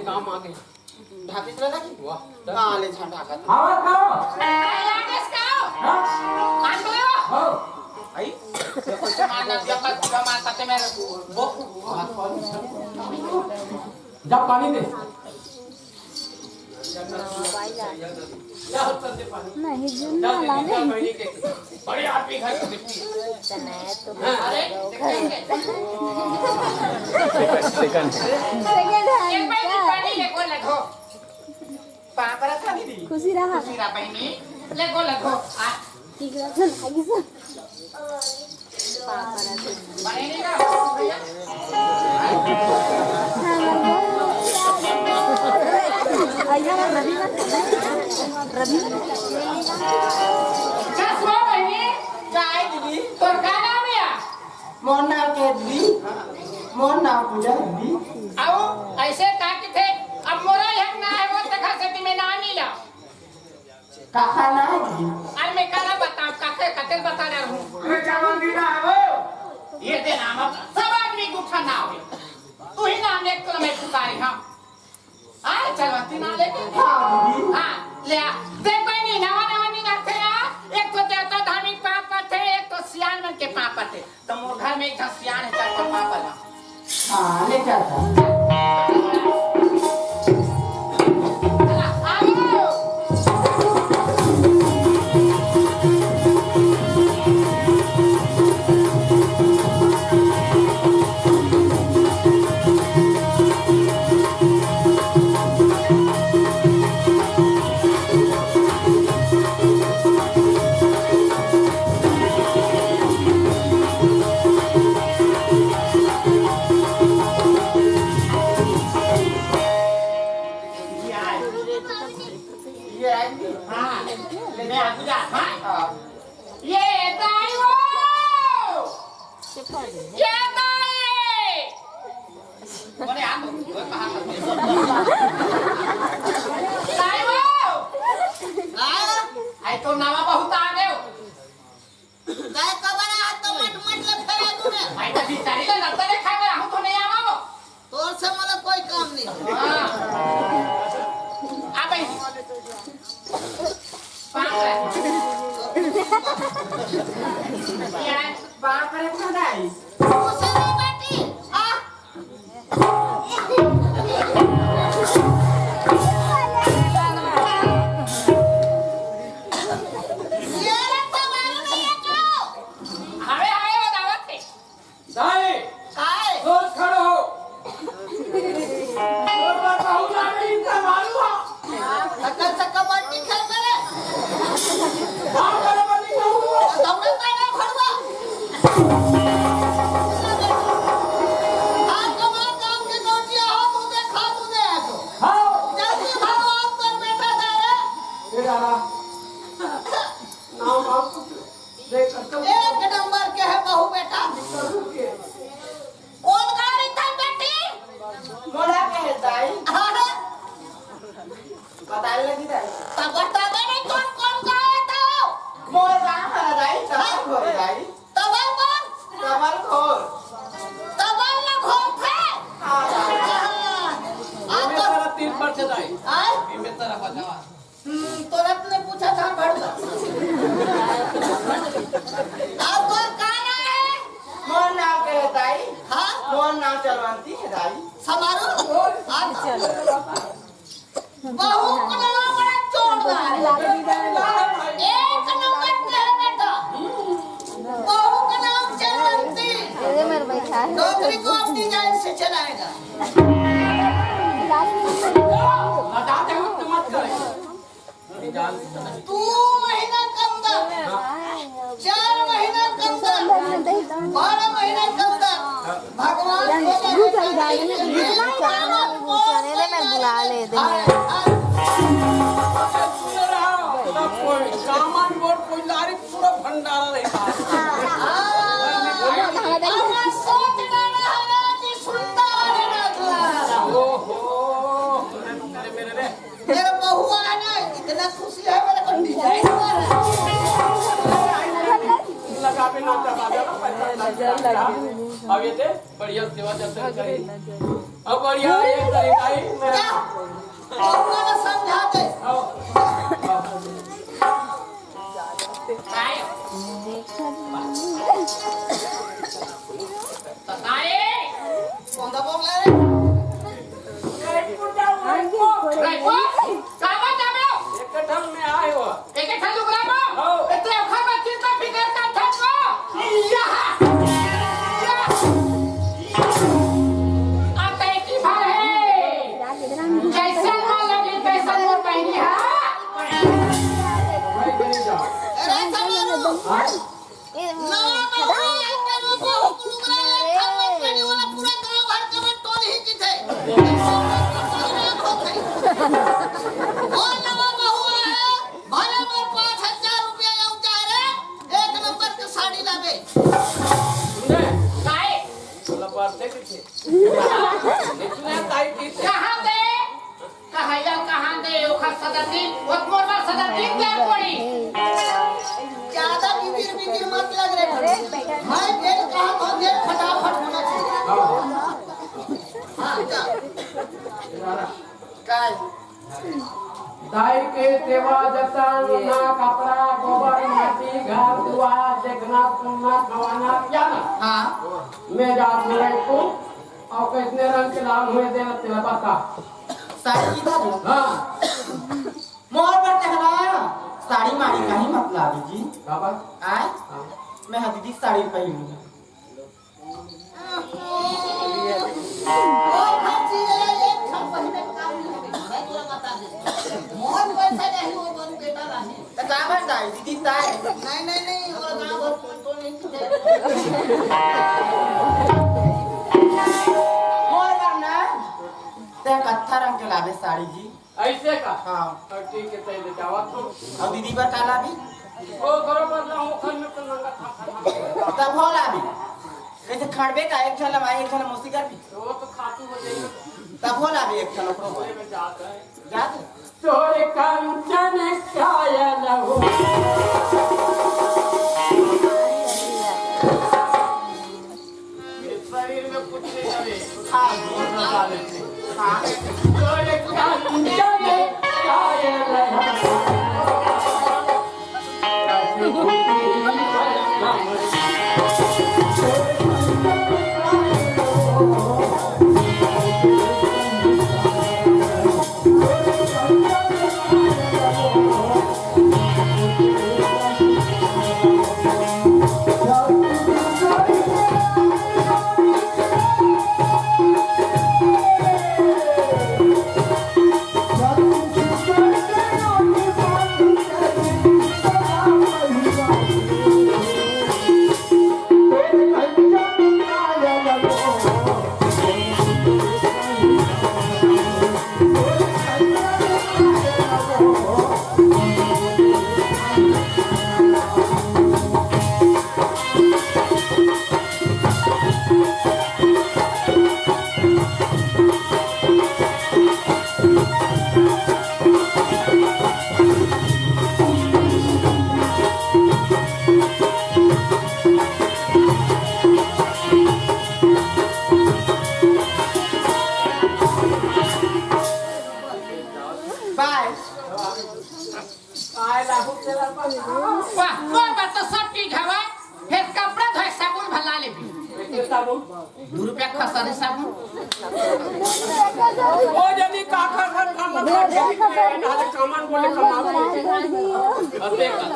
काम आ गई। ढाकिस ना ढाकी? वाह। कहाँ ले छा ढाका था? आवाज का? आवाज का? हाँ? कान बोलो। हाँ। आई? देखो, सामान ना दिया, कल पूरा मार खाते में वो। जा पानी दे। नहीं, जून ना लावे। बड़े आदमी घर की मिट्टी है। अरे, second। Second hand एक बार का? पानी ले को लगो। पापरा था दीदी। खुशी रहा। खुशी रहा बहनी। ले को लगो। आ। ठीक रहा, लागी सर। मोर नाम केतली, मोर नाम पूजा दीदी। आओ, ऐसे का किथे? अब मोरा यहाँ ना है, वो तक से तुम्हें ना मिला। काका ना है जी। अरे मैं काला बताऊं, काके कते बता रहा हूँ। अरे जवान दीदा है वो। ये दे नाम अब सब आदमी गुठा ना हो। तू ही नाम एक तो मैं पुकारी, हाँ। हाँ, चलवंती ना लेके। हाँ, दीदी। हाँ, ले आ। देख बहनी, नवा नवा नहीं रखते यार। एक तो देवता धार्मिक पाप पड़ते, एक तो सियान मन के पाप पड़ते। त मोर घर में एक झन सियान हे, चल, चल, पापा ला। हाँ, ले चल, चल। ये आएंगे। हाँ, मैं आगू जा, हाँ? हाँ। ये दाई वो! ये दाई! बोले, हाँ, बोल, बोल, कहाँ, कहाँ? दाई वो! हाँ? आई तो नवा बहुत आ गए हो। काय कबर आ तो मट मट ले फेरा दूं मैं। भाई, तो बिचारी का लड़का देखा मैं, हम तो नहीं आवा वो। तोर से मोला कोई काम नहीं। हाँ। आ भाई। बाप रे। यार, बाप रे, कौन आई? उसे नहीं बाटी। आ। ये रखा मालूम नहीं है क्यों? हवे, हवे, वो दावत है। दाई, काय? सोच खड़ो हो। और बात कहूँ ना, मैं इनका मालूम है। सकल सकल बात नहीं खेल करे। बाप बराबर नहीं कहूँ। और तुमने काय ना खड़वा? आज तुम्हारा काम के नोटिया हो, तू देखा, तू दे ऐसो। हाँ। जल्दी भागो, आप तो बेटा जा रहे। ये जा रहा। नाम, नाम कुछ देख, कब एक नंबर के है बहू बेटा। कब के? कौन गाड़ी था बेटी? मोला के है दाई। हाँ। बताए लगी दाई। तब बतावे नहीं कौन कौन गाय था? मोर गाँव हरा दाई, तबल घोर दाई। तबल कौन? तबल घोर। तबल ना घोर थे? हाँ। हाँ। आप इमे तो तरह तीन पर से दाई। हाँ? इमे तरह बजावा। हम्म, तोरा तूने पूछा था भड़का। अब तोर का नाम है? मोर नाम के है दाई। हाँ? मोर नाम चलवंती है दाई। समारो? अच्छा। बहू को नाम बड़ा जोरदार है। एक नंबर के है बेटा। बहू का नाम चलवंती। अरे मेरे भाई, क्या है? नौकरी को अपनी जान से चलाएगा। बता दे, मत, मत करे। तू महीना कम दर, चार महीना कम दर, बारह महीना कम दर। भगवान को तो मेरे में बुला ले दे। सुन रहा हूँ, कोई सामान और कोई लारी पूरा भंडारा रहता है। हाँ। सोच रहा है कि सुनता है ना। ओहो, मेरे, मेरे, मेरे। मेरा बहुआ है ना, इतना खुशी है मेरे को, डिजाइन मारा। लगावे ना, चला जाना, पैसा ना। अब ये दे, बढ़िया सेवा जतन करी। अब बढ़िया एक तरीका ही मैं क्या? अपना ना समझा दे। आओ, आओ। ताई। ताई। कौन सा बोल रहा है? रायपुर जाओ, रायपुर। रायपुर? काबर जाबे? एक ठन में आए हो। एक ठन लुगरा में? हो। एते ओखर में चिंता फिकर का था को? या! या! आ तैकी भर है। जैसन माँ लगी, तैसन मोर बहिनी है। अरे, ऐसा मानो। हाँ? नवा बहू आए, तेरो बहू कुलुगरा, एक ठन मत पहनी वाला पूरा गांव भर के मत टोल ही की थे। वो नवा बहू आए, भले मोर पाँच हजार रुपया या उतारे, एक नंबर के साड़ी लाबे। सुने, ताई। बोला, बात है कि थे? इतना ताई की थे। कहाँ दे? कहैया कहाँ दे ओखर सदती, ओत मोर बर सदती क्या पड़ी? ज्यादा बिबिर बिबिर मत लग रे। मैं जेल कहा तो जेल फटाफट होना चाहिए। हाँ, जा। काय? दाई के सेवा जतन, ना कपड़ा, गोबर, माटी, घर दुआर, देखना, सुनना, खवाना, पियाना। हाँ। मैं जा बोले तू, और कितने रंग के लाल हुए दे तेरा पता। साड़ी की बात? हाँ। मोर बर कहना, साड़ी माड़ी कहीं मत लावी जी। बाबा। आय? हाँ। मैं हा दीदी साड़ी पहनूंगा। मोर पैसा नहीं, वो बन बेटा नहीं। तो का बात आई दीदी ताय? नहीं, नहीं, नहीं, वो ना वो तो नहीं। मोर बर ना, ते कत्था रंग के लाबे साड़ी जी। ऐसे का? हाँ। और ठीक है, सही ले जावा तू। अब दीदी बर का लाबी? ओ, करो बदला हो, घर में तो नंगा था, था, था। तब हो लाबी। कैसे खड़बे का एक झन लमाई, एक झन मौसी कर भी। तो वो तो खातू हो जाएगी। तब हो लाबी एक झन ओकरो बर। में जाता है। जा तू। तोरे कंचन काया लहू। शरीर में कुछ नहीं करे। हाँ। हाँ। बाय। वाह, तोर बर तो सब चीज हवय, फेर कपड़ा धोए साबुन भला लेबे। दू रुपया खसरी साबुन। ओ जदी काखर घर काम में बैठे, नाले कमन बोले कमाओ। अते का।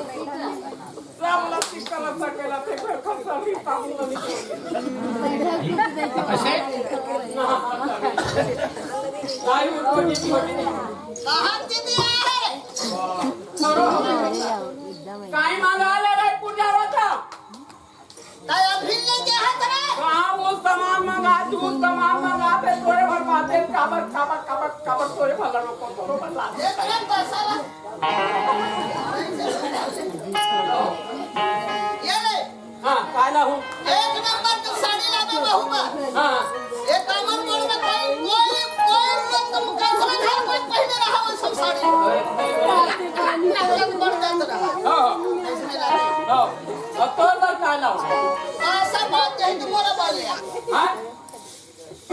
सब लत्ती कलर तक के लत्ती पर खसरी साबुन नहीं। कैसे? आई वो कोई नहीं। कहाँ दीदी आए? काई मांगा ले रे पूजा होता? ताई अभी ले गया है तेरे? कहाँ वो सामान मंगा, तू सामान मंगा, ते तोरे भर बातें काबर, काबर, काबर, काबर तोरे भर लड़ो को, तोरो भर ला। ये तेरा पैसा ला। ये ले। हाँ, काला हूँ। एक नंबर के साड़ी लाबे बहू बर। हाँ। एक अमर बोल में कोई, कोई, कोई मतलब कसरा घर में पहने रहा वो सब साड़ी। एक नंबर जात रहा। हाँ। इसमें लाबे। हाँ। अब तो अंदर काला हूँ। ऐसा बात हाँ?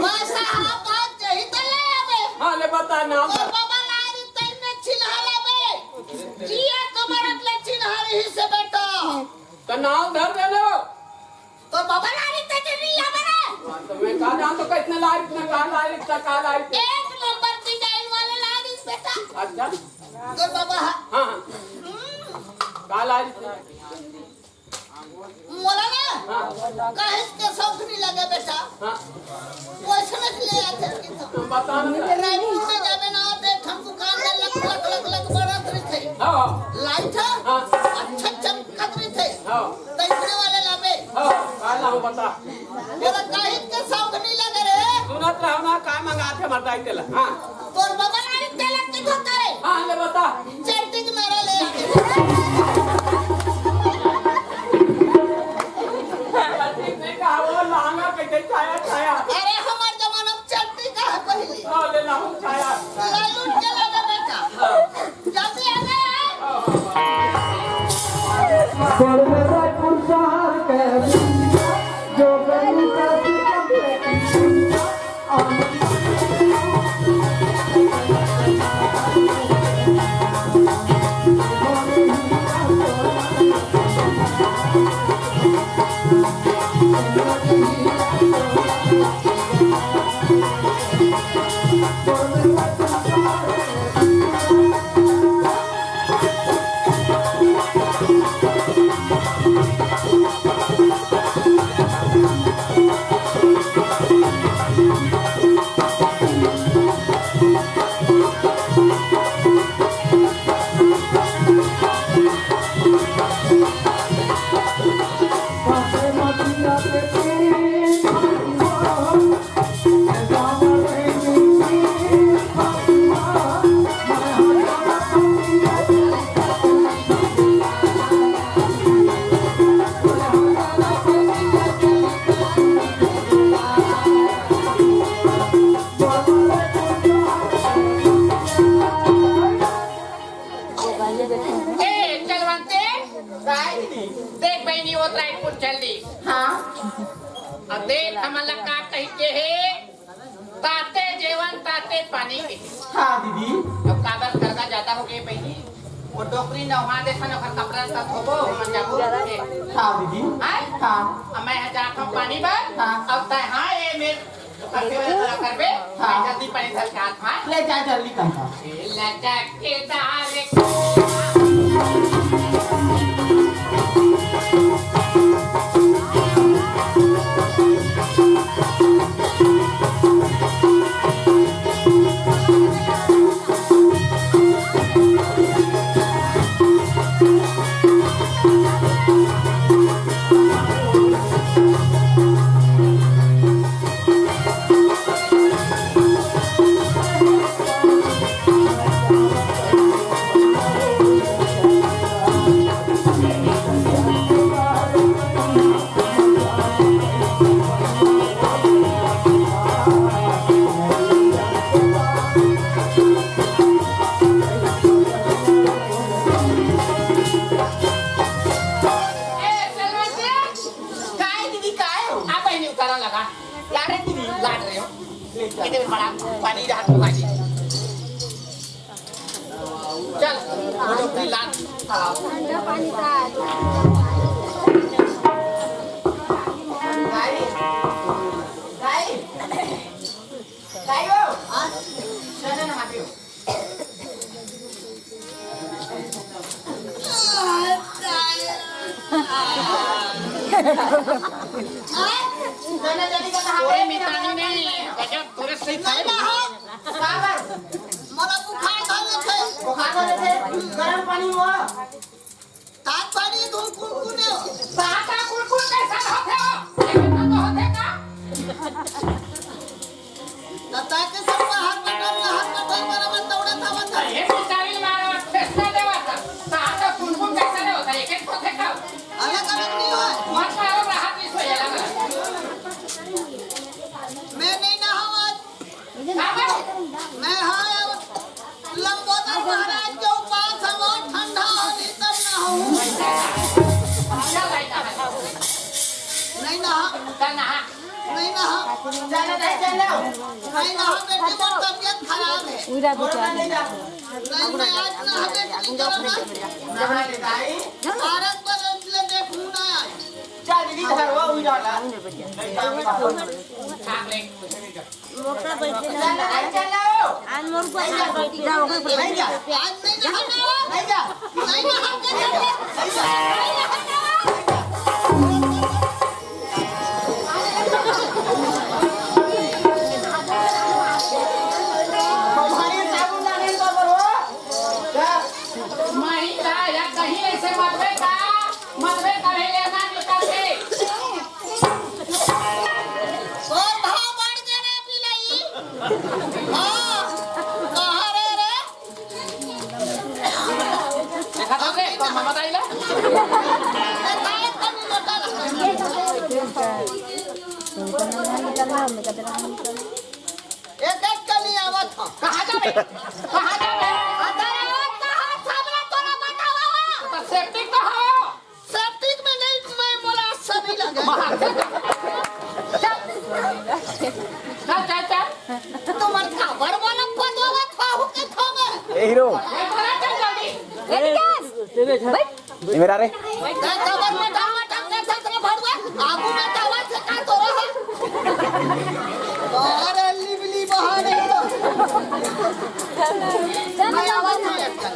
पैसा हा बात यही त ले आबे। हाँ, ले बता ना। तोर बाबा ला रहिस तइने चिन्हा लाबे। जिया कमरत ले चिन्हा रहिसे बेटा। त नाम धर दे लो। तोर बाबा ला रहिस तइने नइ लाबे रे। हाँ, त मैं का जानथों कइसने ला रहिस, का ला रहिस, का ला रहिस। एक नंबर design वाले ला रहिस बेटा। अच्छा। तोर बाबा हा। हाँ, हाँ। हम्म। का ला रहिस? मोला ना हाँ। काहेच के शौक नइ लगे बेटा। हाँ। वइसने ले आथे कि तो। तो बता ना। रायपुर में जाबे ना, ते एक ठन दुकान में लक, लक, लक, लक बरत रहिथे। हाँ। लाइट है? हाँ। अच्छा चमकत रहिथे। हाँ। तइसने वाले लाबे। हाँ, का लाहूँ बता। मोला काहेच के शौक नइ लगे रे। सुनत रहो ना, का मंगाथे मरदाई तेला। हाँ। तोर बाबा ला रहिस तेला के धोता रे। हाँ, ले बता। चड्डी के मारा ले आके। चड्डी में का वो लहंगा के दे छाया, छाया। अरे, हमर जमाना में चड्डी का है पहले। हाँ, ले लाहूँ छाया। ला लूट के ला दे बेटा। हाँ। जल्दी आ जा। ए, चलवंते, काय? देख बहिनी, वो रायपुर चल दी। हाँ। अब देख, हमन ला का कहि के हे, ताते जेवन, ताते पानी के। हाँ, दीदी। अब काबर करना ज्यादा हो गए बहिनी? वो डोकरी नहा दे सन, ओकर कपड़ा तक धोबो, हमन जाबो। हाँ, दीदी। आय? हाँ। अब मैं यहाँ जात हूँ पानी बर। हाँ। अब तय, हाँ, ये मेरे तो करबे वाला तोला करबे, हाँ। मैं जल्दी पनीर धर के आत हँव। ले जा जल्दी तनिक। ए लचकदार। काय दीदी, काय हो? आप बहिनी उतारा लगा। लाड रहे दीदी, लाड रहे हो। इधर बड़ा पानी रहा तो बाजी। चल, वो तो अपनी लाड। हाँ। गाई, गाई, गाई हो। हाँ? सुन ना, माफी हो। कोई मितानी नहीं, गजब तुरंत सही खाए। मोला बुखार धर लेथे। बुखार धर लेथे। गरम पानी में। ताक पानी तुम कुनकुने हो। ताका कुनकुन कैसा होथे हो? ये तो होथे का? त ताके सब बाहर बटन, बाहर बटन बराबर दौड़त आवत हे। ये मिसाइल मारा, फेसला देवा था। ताका कुनकुन कैसा रे होता? एक एक होथे का? अलग अलग नहीं होय। मत मारो, राहत नहीं सोए अलग अलग। मैं नहीं नहाऊं आज। मैं हा लंबोदर महाराज के उपास हवं, ठंडा होही तब नहाहूं। नहीं नहा। नहीं नहा। चलो, नहीं चलो। नहीं नहा बेटी, मोर तबियत खराब है। उड़ा भी चल। नहीं, नहीं, आज नहा बेटी, चलो ना। नहा ले दाई। भारत पर ले देखूं ना। चल दीदी, घर वो उड़ा ला। नहीं, काम में। मोटा बैठे ना। चलो, चलो। आज मोर को ऐसा बैठ जाओ। नहीं जा। आज नहीं नहाना। नहीं जा। नहीं नहाना। नहीं जा। माही ला या कहीं ऐसे मतबे का, मतबे करे लेना निकल के। तोर भाव बढ़ गे रे बिलई। हाँ, कहाँ रे रे? देखा था रे, तो ममता आइला। देखा एक कम मोटा लगता है। एक एक कमी आवत ह। कहाँ जाबे? कहाँ जाबे? अरे, कहाँ सामने तोरा बतावा ह? तो सेप्टिक तो हो। सेप्टिक में नहीं, मैं मोला अच्छा नहीं लगे। चल, चल, चल, चल। तुमन काबर मोला पदोवत हो के थोबे? ए हीरो। ए, भरा चल जल्दी। ए विकास, बैठ। ये मेरा रे। ए, काबर मोटा मोटा के छत्र भरुआ? आगू में दवा से का तोरा है? अरे लिबली बहाने तो। चल, मैं आवाज नहीं अटका।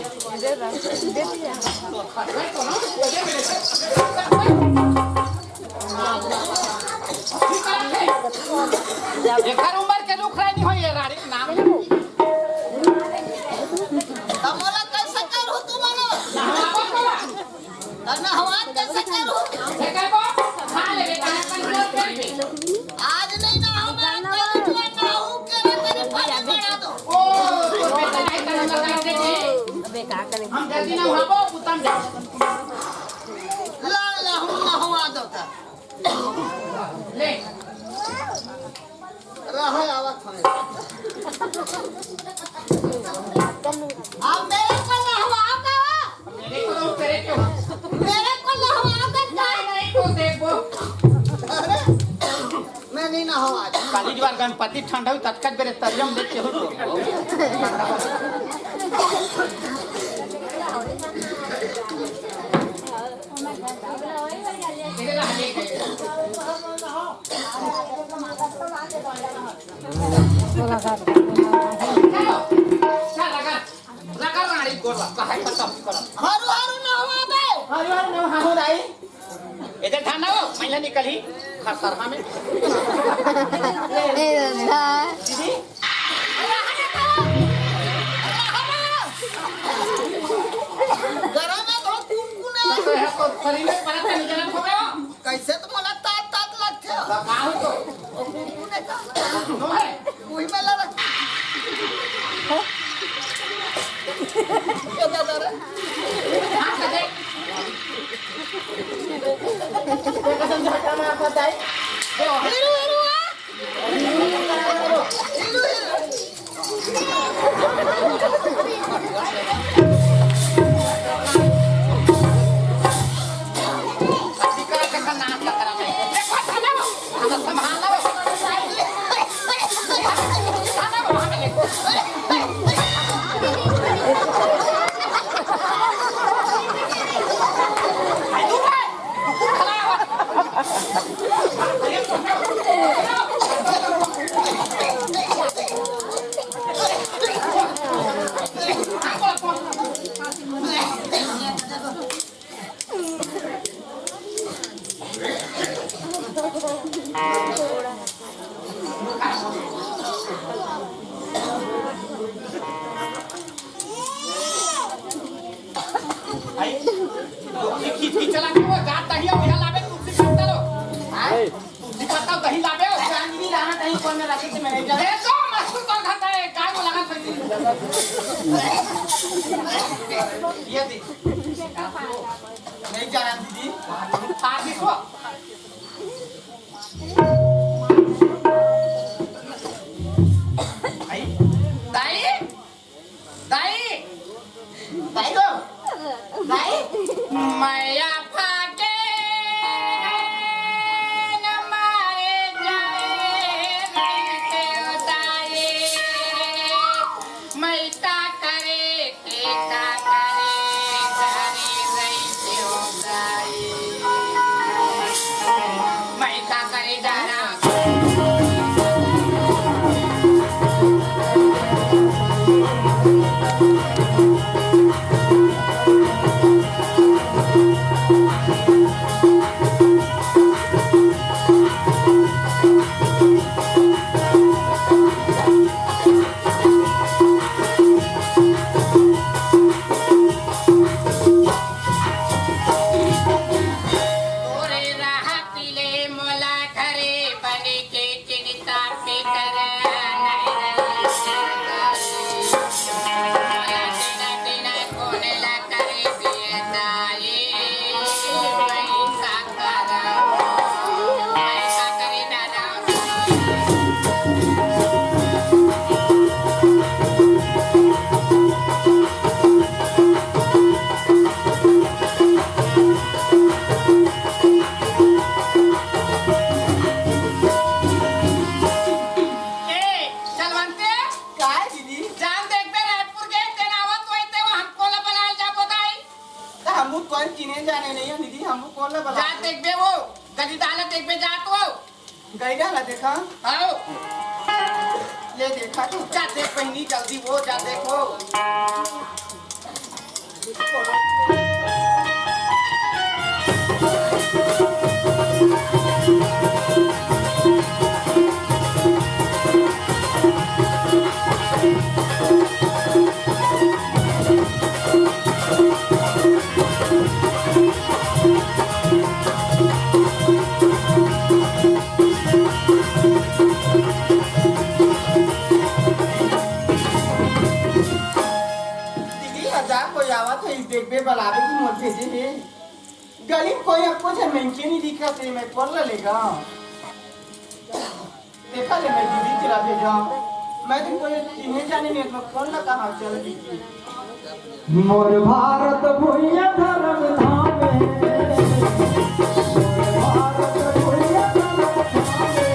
एकर उम्र के रुख रानी होई, ये रारी नाम। त मोला कैसे करू तू मोला? त नहवा कैसे करू? एकर को खा लेबे, कहाँ पर मोर पेट में। आज नहीं नहाऊं मैं, कल जुआ नहाऊं, के रे तेरे पानी बना दो। ओ, तो बेटा, नहीं करना करते जी। अबे का करें? हम जल्दी नहाबो, उतम जा। ला, ला, हम नहवा दो ता। ले। रहा आवत है। आप मेरे को नहवा दो। मेरे को तो तेरे क्यों? मेरे को नहवा दो। नहीं, नहीं, तो देखो। अरे, मैं नहीं नहाऊं आज। काली जुआर गणपति ठंडा हुई, ततकत बेरे तरियम देख के हो तो। रगड़, रगड़ रानी गोड़ ला, कहाई पर सब करम। हरू, हरू नहवा बे। हरू, हरू नहवा हो दाई। इधर ध्यान ना हो, महिला निकली, खसरहा में। ए दादा। दीदी। गरम है तो कुनकुन है। तो है तो शरीर में परत नहीं जलन हो गया। कैसे तो मोला तात तात लगथे। का हो तो? ओ कुनकुन है का? नो है। उही में लगा। ये दादा रे। हाथ दे। ये कसम झटका मार पड़ता है। हीरो, हीरो, आ। Hero, hero. आई, खींच, खींच, खींच चला के वो जात दही है, वही लावे, कुर्सी पे चलो। आई, कुर्सी पत्ता दही लावे, वो चांदनी रहा कहीं कोई में रखे थे मैंने। ए, तो मस्त तो खाता है, काय बोला था? ये दे। नहीं जाना दीदी। आ, देखो। आई, दाई। दाई, दाई हो, दाई। मया फाके न मारे जाए। कोन ला बला? जा देखबे वो, गली डाला देखबे जा तो। गैया ला देखा? आओ। ले देखा तू। जा देख बहिनी, जल्दी वो, जा देखो। दीदी, हजार कोई आवत हे, देखबे बलाबे कि मोर भेजे हे। गली में कोई अक्को झन मनखे नहीं दिखत हे, मैं कोन ला लेगा? देखा ले, मैं दीदी तेला भेजा। मैं तो कोई चिन्हे जाने नहीं, मैं कोन ला कहाँ चल दी। मोर भारत भुइया धर्म धाम हे। मोर भारत भुइया धर्म धाम हे।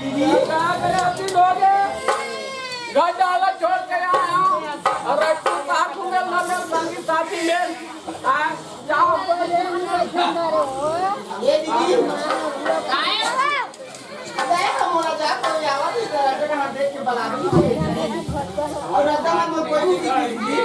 दीदी, का करे अभी लोग? घर डाला छोड़ के आया हूँ। और रजपुर साथ में मेल ना मेल, संगी साथी मेल। आ, जाओ। ये दीदी, काय हो? अबे, हम बोला जा, कोई आवा नहीं, तो रजपुर हम देख के बला रही थी। और रजपुर में कोई नहीं दिखी।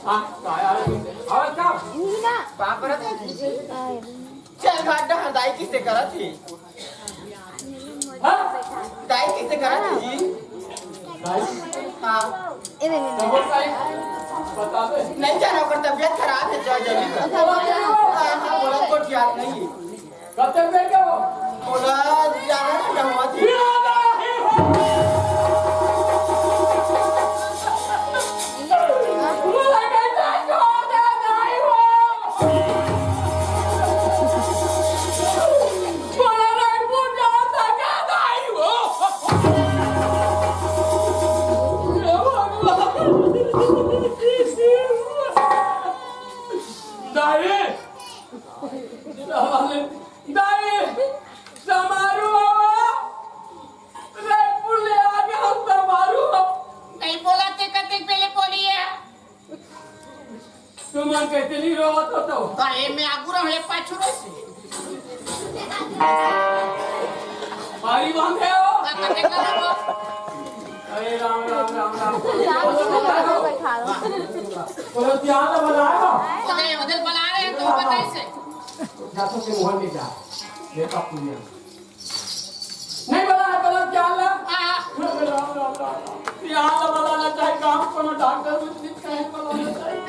हाँ, का यार? और का? नीना। का करत हे? चल, घाट डहर दाई किसे करत हे? हाँ? दाई किसे करत हे जी? दाई? हाँ। ए, दे, दे, दे। तब वो दाई बता दे। नहीं जाना, ओकर तबीयत खराब हे, जा जल्दी कर। अच्छा, बोला। हाँ, हाँ, बोला, कोई याद नहीं हे। कते में क्या हो? बोला, ज्यादा ना हुआ थी। दाई! दाई! समारू बाबा! रे, पुले आ गया, समारू! नहीं बोला ते कते पहले बोलिए। तुमन कइसे नहीं रोवत हो तो? तो ये मैं आगू रहूं, ये पाछू रहे से। भारी बांधे हो? का कते कर रहा हो? अरे राम, राम, राम, राम। बैठा लो। तो ध्यान तो बनाए हो। उधर, उधर बना रहे हैं, तो बताइए से। जा तो के मोहन में जा। ये का पुण्य। नहीं बना है, बना क्या ला? हाँ। राम, राम, राम, राम। यहाँ तो बनाना चाहिए, काम को ना डॉक्टर भी ठीक कहे, बनाना चाहिए।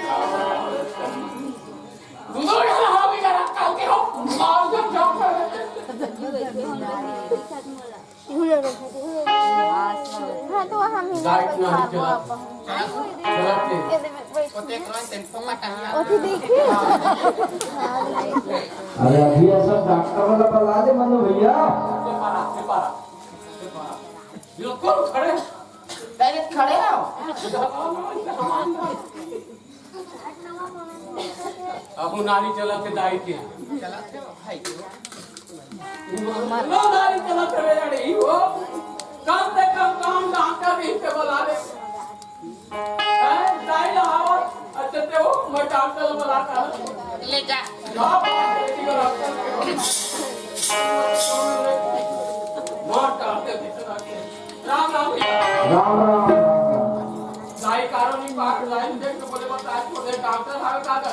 दूसरों के यहाँ भी जरा करके हो, मार दो, जाओ। हाँ, तो हम ही लाइट ना बैठा चला। दो आप। चलाते। ये दे, बैठ। ओके, देखिए। अरे, अभी ये सब डॉक्टर वाला बला ले, मनु भैया। बिल्कुल खड़े। Direct खड़े हो। अब नारी चलत हे दाई के। चलत हे भाई। लो नारी चलत हे रे, अरे ही हो। कम से कम काम डॉक्टर भी पे बला ले। हैं? दाई ला आओ। अच्छा, ते हो, मैं डॉक्टर ला बलाता हूँ। ले जा। हाँ, बाप रे, ठीक है, डॉक्टर। मार डालते हैं, राम राम भैया। राम राम, राम राम। दाई कारो नहीं पार, दाई देख के बोले, "बता, आज को देख, डॉक्टर आवे का कर?"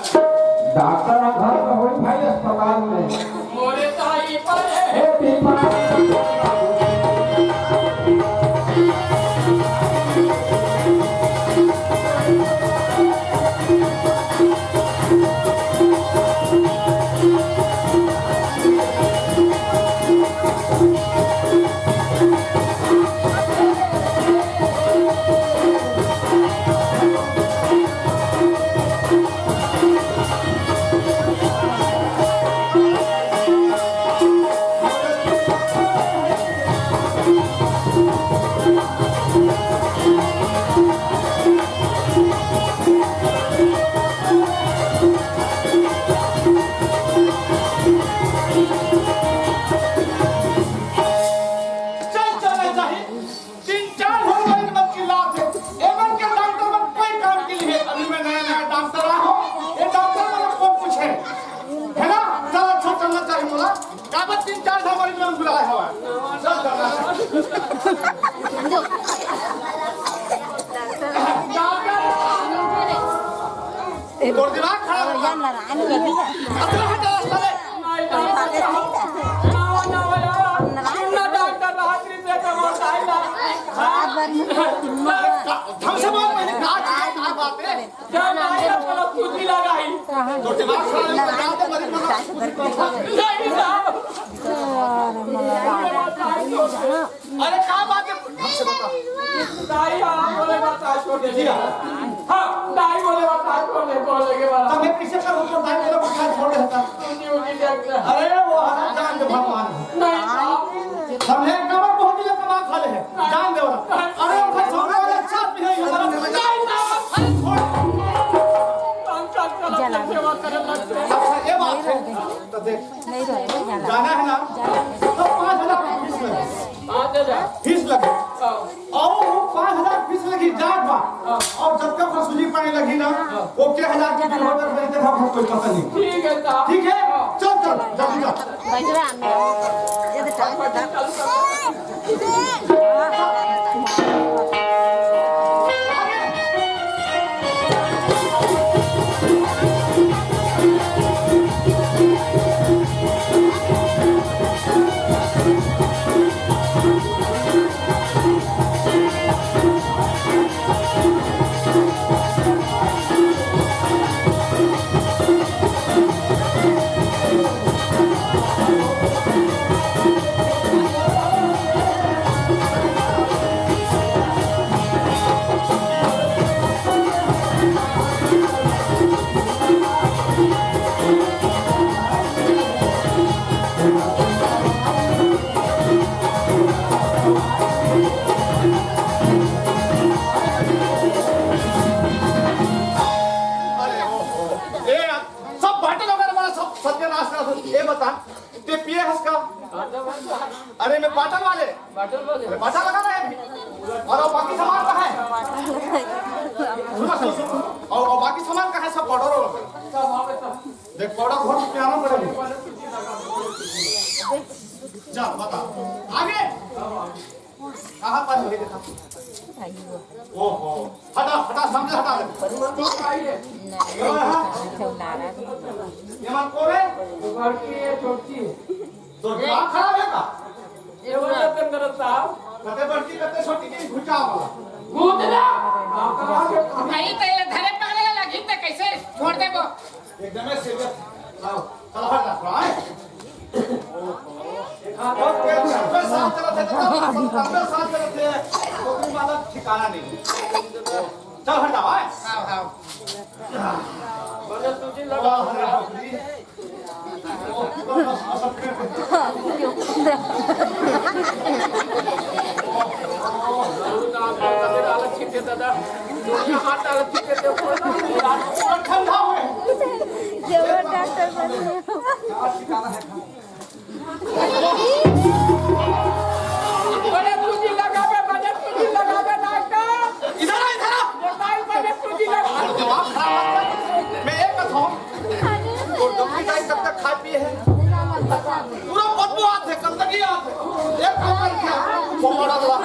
डॉक्टर ह घर में होई भाई, अस्पताल में। मोरे दाई पर है। हे पीपा। चल, चल, चल, तीन चार घंटा मन चिल्लात हे। एमन के डॉक्टर मन कोई काम के लिए। अभी मैं नया नया डॉक्टर आया हूँ, ये डॉक्टर मन को पूछे, है ना? चल, अच्छा चलना चाहिए बोला। काबर तीन चार घंटा मन बुलाया हुआ है। चल, चल, चल। डॉक्टर। तोर दिमाग खराब हो गया। नारायण कर दिया। अतरा हटा रास्ता ले। नारायण। ढंग से बोल, पहले का चीज है, का बात है? जब नारायण तरफ कुछ नहीं लगाई। तोर दिमाग खराब हो गया, तो मरी मरी। नहीं साहब। अरे, का बात है? हमसे बता। दाई, हाँ, बोले बता, छोड़ दे। जी हाँ। हाँ, दाई बोले बता, छोड़ दे, बोले के वाला। तब मैं पीछे का रुको, दाई बोले बता, छोड़ देता। उनकी, उनकी देख ले। अरे, वो हमारा जान दे भगवान। नहीं, साहब। हम हैं, कमर बहुत दिल कमा खा ले हैं। जान दे वाला। अरे, वो छोड़ दे, अच्छा भी नहीं है। नहीं, साहब। अरे, छोड़। हम सब गलत सेवा करे लगते हैं। अच्छा, ये बात है। तो देख, नहीं रहे, नहीं जाना। जाना है ना? तो पाँच हजार फीस लगे। पाँच हजार? फीस लगे। हाँ। और वो पाँच हजार फीस लगी, जात बा। हाँ। और जब तक वसूली पाने लगी ना, हाँ। वो के हजार की बिल होकर मेरे तक हम कोई पता नहीं। ठीक है साहब। ठीक है? हाँ। चल, चल, जल्दी चल। बैठ रहा मैं। ये तो टाइम है। अरे, ओहो। ए, सब बाटल वगैरह वाला सब सत्यानाश कर दो। ये बता, ते पिए हस का? अरे, मैं बाटल वाले। बाटल वाले? अरे, बाटल लगा रहे हैं अभी। और, और बाकी सामान कहाँ है? सुनो, सुनो, सुनो। और, और बाकी सामान कहाँ है? सब पाउडर वाला। देख, पाउडर बहुत पियाना पड़ेगा। जा, बता। आगे। कहाँ पर हुई देखा? ओहो, हटा, हटा, सामने हटा दे। ये मन कौन है? बड़की है, छोटकी है। तो दिमाग खराब है का? ये वो जतन करत साहब। कते बड़की, कते छोटकी के घुचा वाला। घुच जा। भाई, पहले धरे पकड़े लगी, तो कैसे छोड़ देबो? एकदम serious। आओ, चल हट जा, आए। हाँ, बस के सत्तर साल चलत हे, सत्तर साल चलत हे, तो कोई मतलब ठिकाना नहीं। चल हट जा, आए। हाँ, हाँ। जबर डॉक्टर बने। बड़े सूजी लगावे, बड़े सूजी लगावे डॉक्टर। इधर आ, इधर आ। मोबाइल बड़े सूजी लगावे। दिमाग खराब मत कर। मैं एक बात हूँ। तो डॉक्टर टाइम तब तक खा पिए है। पूरा बदबू आत है, गंदगी आत है। एक काम कर क्या? वो बड़ा वाला,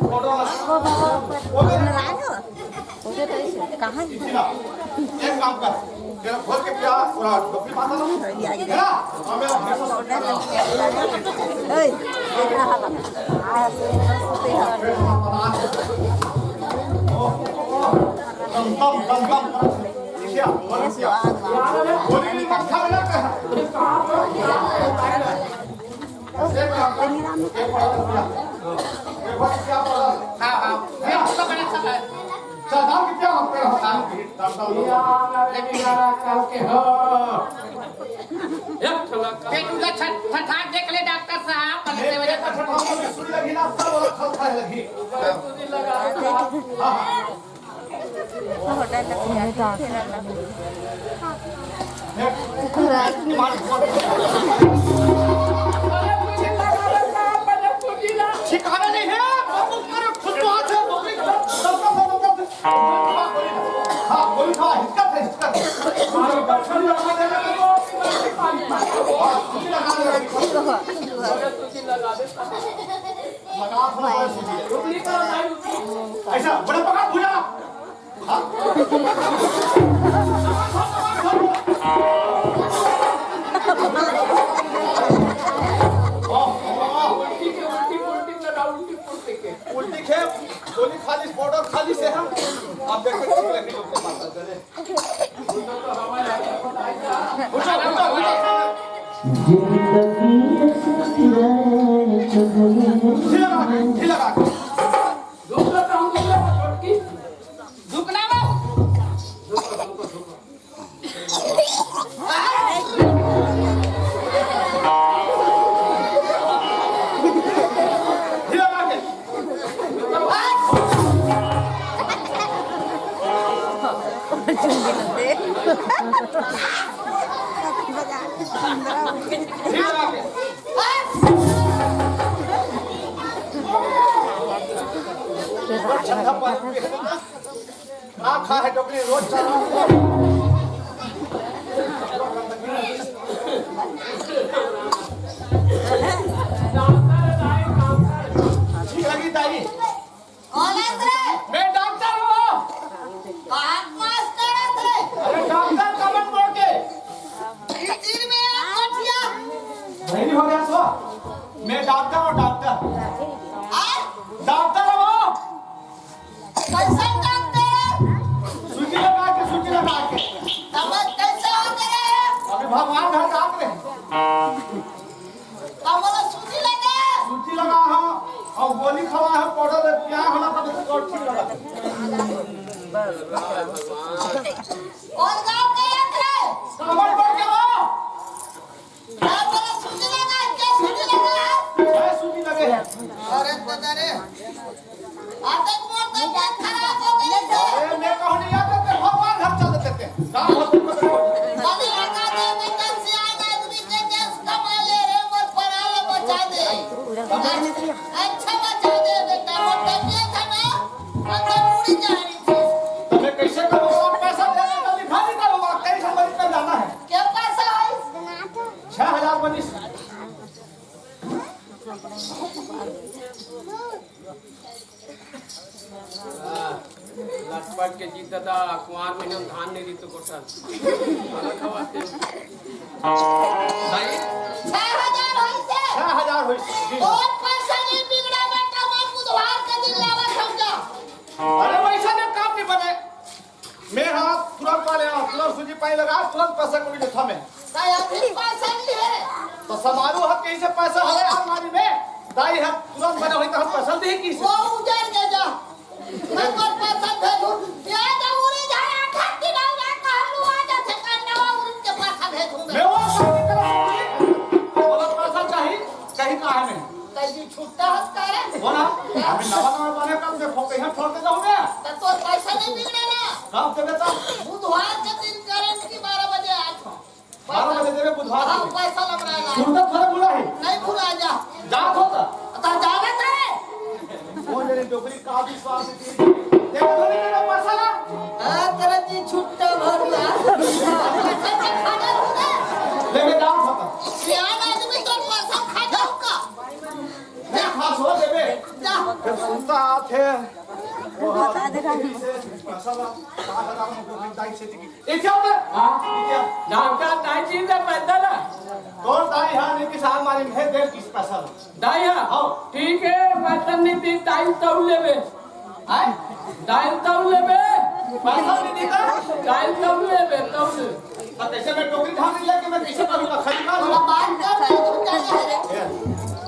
बड़ा वाला। वो भी कहाँ? एक काम कर, तेरा खोल के पिया, पूरा डब्बी बांध लो। है ना? और मेरा भैंस दम, दम, दम, दम। ठीक है? गोली नहीं, पत्थर लगा है। एक काम कर, एक बार पूरा। एक बार क्या पड़ा? हाँ, हाँ। है ना? सरदार की क्या हम पे हम काम की, सरदार लोग। ये आ, आ, आ, आ, कल के हो। एक ठो लगा। पेट उधर छट-, फटाक देख ले डॉक्टर साहब, पहले से वजह मेरे को सुई लगी ना, सब लोग खल खाए लगी। हाँ, हाँ। ठिकाना नहीं है, बाबू पर खुद तो हाथ है, बाबू का सबका फोटो कर दे। हाँ, गोली खा, हिचकत है, हिचकत। हाँ, सुई लगा दे। लगा, थोड़ा, थोड़ा सुई। ऐसा, बड़ा पकड़, भुजा। उल्टी खेप, गोली खाली, पाउडर खाली से हम। आप देखो, ठीक लगे, लोग के पास चले। उठो, उठो, उठो। जिंदगी ऐसे किराए चुगले। ढीला रख, ढीला रख। झुकना मत। ठंडा पानी। हाँ, खा है डोकरी, रोज चला। ठीक लगी ताई। कौन है रे? मैं डॉक्टर हूँ। कहाँ पास करत रे? अरे डॉक्टर कमन बोल के। तीन में एक कठिया। नहीं हो गया तो? मैं डॉक्टर हूँ, डॉक्टर। हाँ? डॉक्टर हूँ। कैसन डॉक्टर? सूजी लगा के, सूजी लगा के। तब कैसे हो गए? अभी भगवान घर जात रहे। तब बोला सूजी लगा। सूजी लगा है और गोली खवा है, पाउडर है, क्या होला तब तो ठीक लगा। और गाँव के एक रहे। कमर पर क्या हो? अरे, सूजी लगे। अरे, तो तेरे आदत मोर तबियत खराब हो गई है। अरे, मैं कहूँ नहीं आता, तेरे भगवान घर चल देते। काम होते तो मने लगा दे, मैं कल से आज आदमी के देश कमा ले रे, मोर पराल बचा दे। अच्छा बचा दे बेटा, मोर तबियत है ना, मतलब उड़ी जा रही थी। तो मैं कैसे करूँगा? पैसा देने का लिखा नहीं करूँगा, कई से मरीज में जाना है। क्या पैसा है? छह हजार बनी। हाँ, लटपट के जीत दादा, कुंवार महीना में धान नहीं रही तो कोठा। खाना खवाते। भाई? छह हजार होइसे। छह हजार होइसे। जी। और पैसा नहीं बिगड़ा बेटा, मैं बुधवार के दिन लावा समझा। अरे वैसा ना काम नहीं बने। मैं हाँ तुरंत वाले हाँ, तुरंत सूजी पानी लगा, तुरंत पैसा को भी देता मैं। ताई, अभी पैसा नहीं है। तो समारोह है, कहीं से पैसा है यार मारी में? दाई है, तुरंत बने हुई तो हम पैसा दे की से? वो उधर दे जा। मैं पर पैसा भेजू। ये तो उड़ी जाए, आठ आठ दिन का है नहीं? तै जी छुट्टा हस का रे? बोला, अभी नवा नवा बने कब से फोकैया फोड़ के जाऊं मैं? त तोर पैसा नहीं मिलना ना। कब देबे त? बुधवार के दिन गारंटी बारह बजे आत हो। बारह बजे देबे बुधवार हाँ, के। पैसा लग रहा है। सुनता थोड़ा बुला है। नहीं भुला जा। जात हो त? त जाबे करे। वो मेरे डोकरी का विश्वास है कि देखो तो नहीं मेरा पैसा ना। हाँ, तेरा जी छुट्टा भरुआ। पैसा तो खा जा तूने। लेके जात हो त? सियान आदमी तो पैसा खा जाऊंगा। नहीं, खास हो देबे। जा। जब सुनता आत है, वो बता दे। पैसा ला, कहाँ लगा हम लोग दाई से देखी। ये क्या होता है? हाँ? ये क्या? डॉक्टर दाई जी से पैसा ला। कौन दाई? हाँ, नहीं, किसान मारी में है, दे किस पैसा ला। दाई हाँ? हाँ। ठीक है, पैसा नहीं दी, दाई तो लेबे। हैं? दाल तब लेबे। पैसा नहीं देता। दाल तब लेबे, तब लेबे। अब कैसे मैं टोकरी ढाल लेके मैं कैसे करूँगा? खरीद ना लूँ। बात कर रहे हो, तुम क्या कह रहे हो?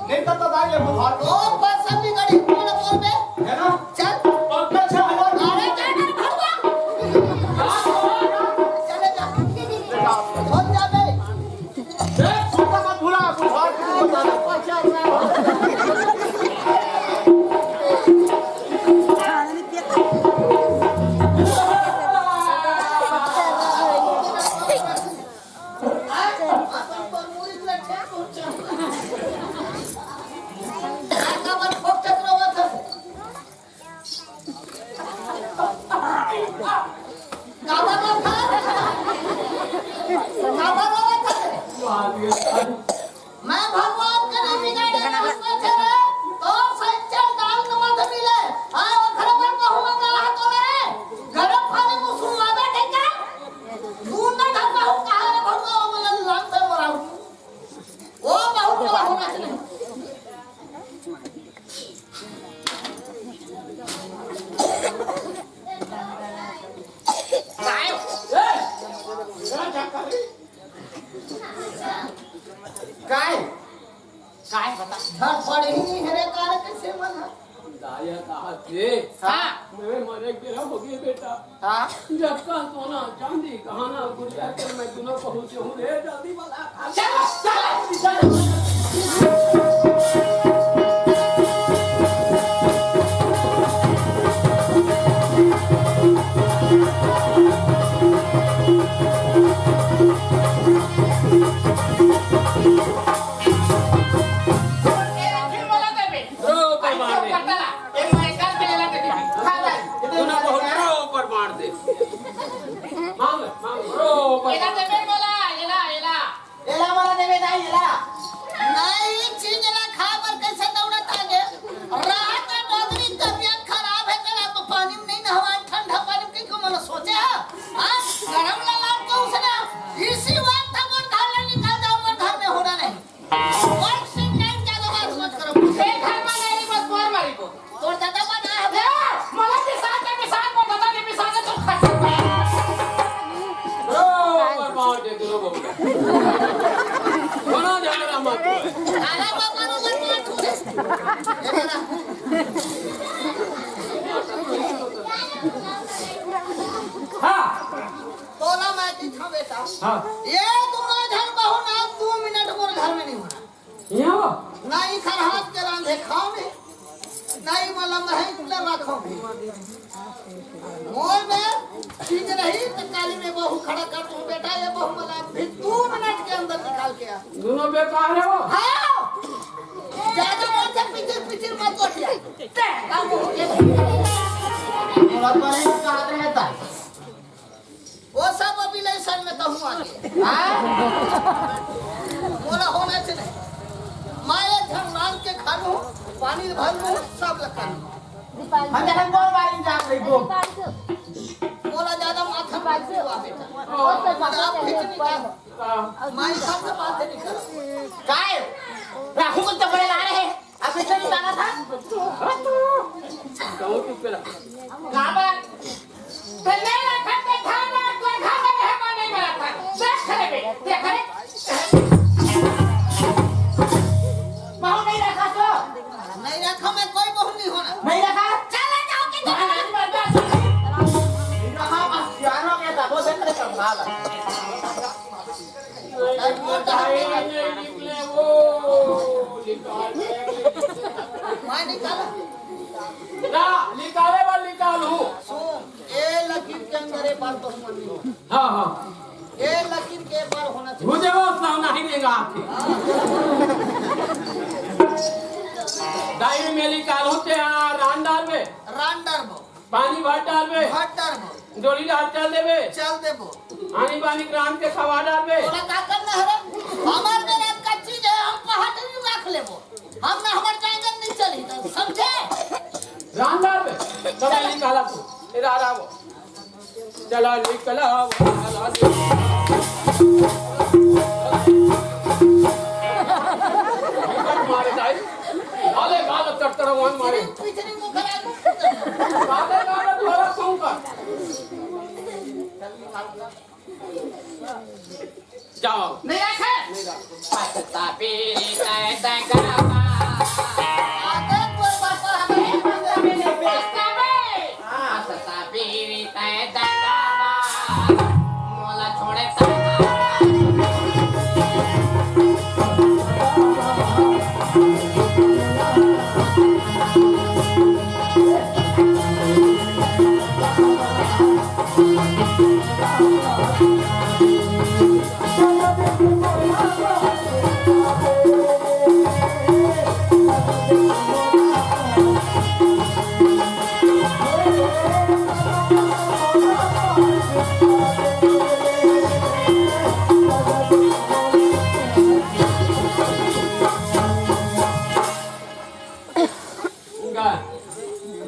नहीं तो, तो दाल ले बुधवार को। ओ, पैसा भी गरीब को ना बोल बे। है ना? चल। पक्का छह हजार। अरे, जा ना भगवान। चले जा। बेटा। हो जा बे। ए, सुनता मत भूला, बुधवार को बताना। काबर रोवत हस? काबर रोवत हस? मैं भगवान के नहीं बिगाड़े, नाम में थे रे। तो सच्चा दाल न मत मिले। आय ओखरे पर कहूँ का हाथ हो रे। गरम पानी में सुन लावे के क्या? तू ना घर में हो कहा रे भगवान, वो मन लान पे मराऊ। वो बहुत बड़ा होना चाहिए। काय? काय? काय बता? झट पड़ी ही नहीं है रे, कार कैसे मन है? दाया कहा थे। हाँ। मैं मरे के हो गए बेटा। हाँ। जब का सोना, चांदी, गहना, गुड़िया के मैं दुनों पहुंचे हूँ रे, जल्दी वाला। चल, चल, चल। रो, ऊपर मार दे। दुनों बहुत रो, ऊपर मार दे। मांग, मांग, रो, ऊपर। एला देबे मोला, एला, एला। एला मोला देबे दाई, एला। नहीं, चीज ला खा बर कैसे दौड़त आगे? रात का डोगरी तबियत खराब है, तेरा तो पानी में नहीं नहवा, ठंडा पानी में क्यों मन सोचे है? हाँ? गरम ला लाग के उसने इसी वक्त हम घर ले निकल जाओ, पर घर में होना नहीं। वन सिंह नाइन ज्यादा बात मत करो। ए, घर में नहीं, बस मार मारी को। तोर दादा बना है। ए, मला के साथ है, के साथ में दादा के भी साथ है, तो खा सकता है। रो, पर मार दे, रो बाबू। बना झगड़ा मत। आला बाबा रो मत मार तू। हाँ। तोला मैं दिखा बेटा। हाँ। ये दोनों झन बहू ना दो मिनट मोर घर में नहीं होना। यहाँ? ना ही खरहास के रांधे खाओ नहीं, ना ही मला महक ले रखो भी। मोर में चीज नहीं तो काली में बहू खड़ा कर दूं बेटा, ये बहू मला भी दो मिनट के अंदर निकाल के आ। दोनों बेकार है वो। हाँ। ज्यादा बोलते पिचिर पिचिर मत बोलिए। ते, बाबू, ये थोड़ा तो नहीं कहा रहता। वो सब अभी लेसन में कहूँ आगे। हाँ? मोला होना चाहिए। मैं एक झन रांध के खा लूँ, पानी भर लूँ, सब लगा लूँ। हम जखन बोल बारी जा रही दो। मोला ज्यादा माथा मत खवा बेटा। मोला आप खींच निकाल। मैं सबसे बात नहीं करूँ। काय? राहु को तो बड़े ला रहे हैं। अब इसे निकाला था? काबर? तो नहीं रखा तो था ना, तो घर में रह को नहीं बना था। देख खड़े बे, देख खड़े। बहू नहीं रखा तो? नहीं रखा, मैं कोई बहू नहीं होना। नहीं रखा? चला जाओ कि तुम्हारा नहीं बर्बाद हो गई। नहीं रखा, बस सियानों के दबो से करे संभाल। नहीं निकले वो, निकाल। के एक बार होना चाहिए। मुझे वो सब नहीं देगा आके। दाई मेली काल होते हैं, रान डालबे। रान डालबो। पानी भर डालबे। भर डालबो। डोली डाल चल देबे। चल देबो। आनी बानी के रांध के खवा डालबे। तोला का करना है रे? हमार में रात का चीज है, हम पहाट भी रख लेबो। हम ना हमार जांगर नहीं चली, तो समझे? रांध डालबे। चला निकाला तू। इधर आ रहा वो। चला निकला वो, चला निकला। मारे जाए। गाले गाल तड़तड़ वन मारे। पिछली मुखरा को। गाले गाल थोड़ा सूंघ कर। जाओ। नहीं रखे। पत्ता पीरी तय तय करवा। आगे कोई बात हमें पत्ता पीरी तय तय करवा। मोला छोड़े तय।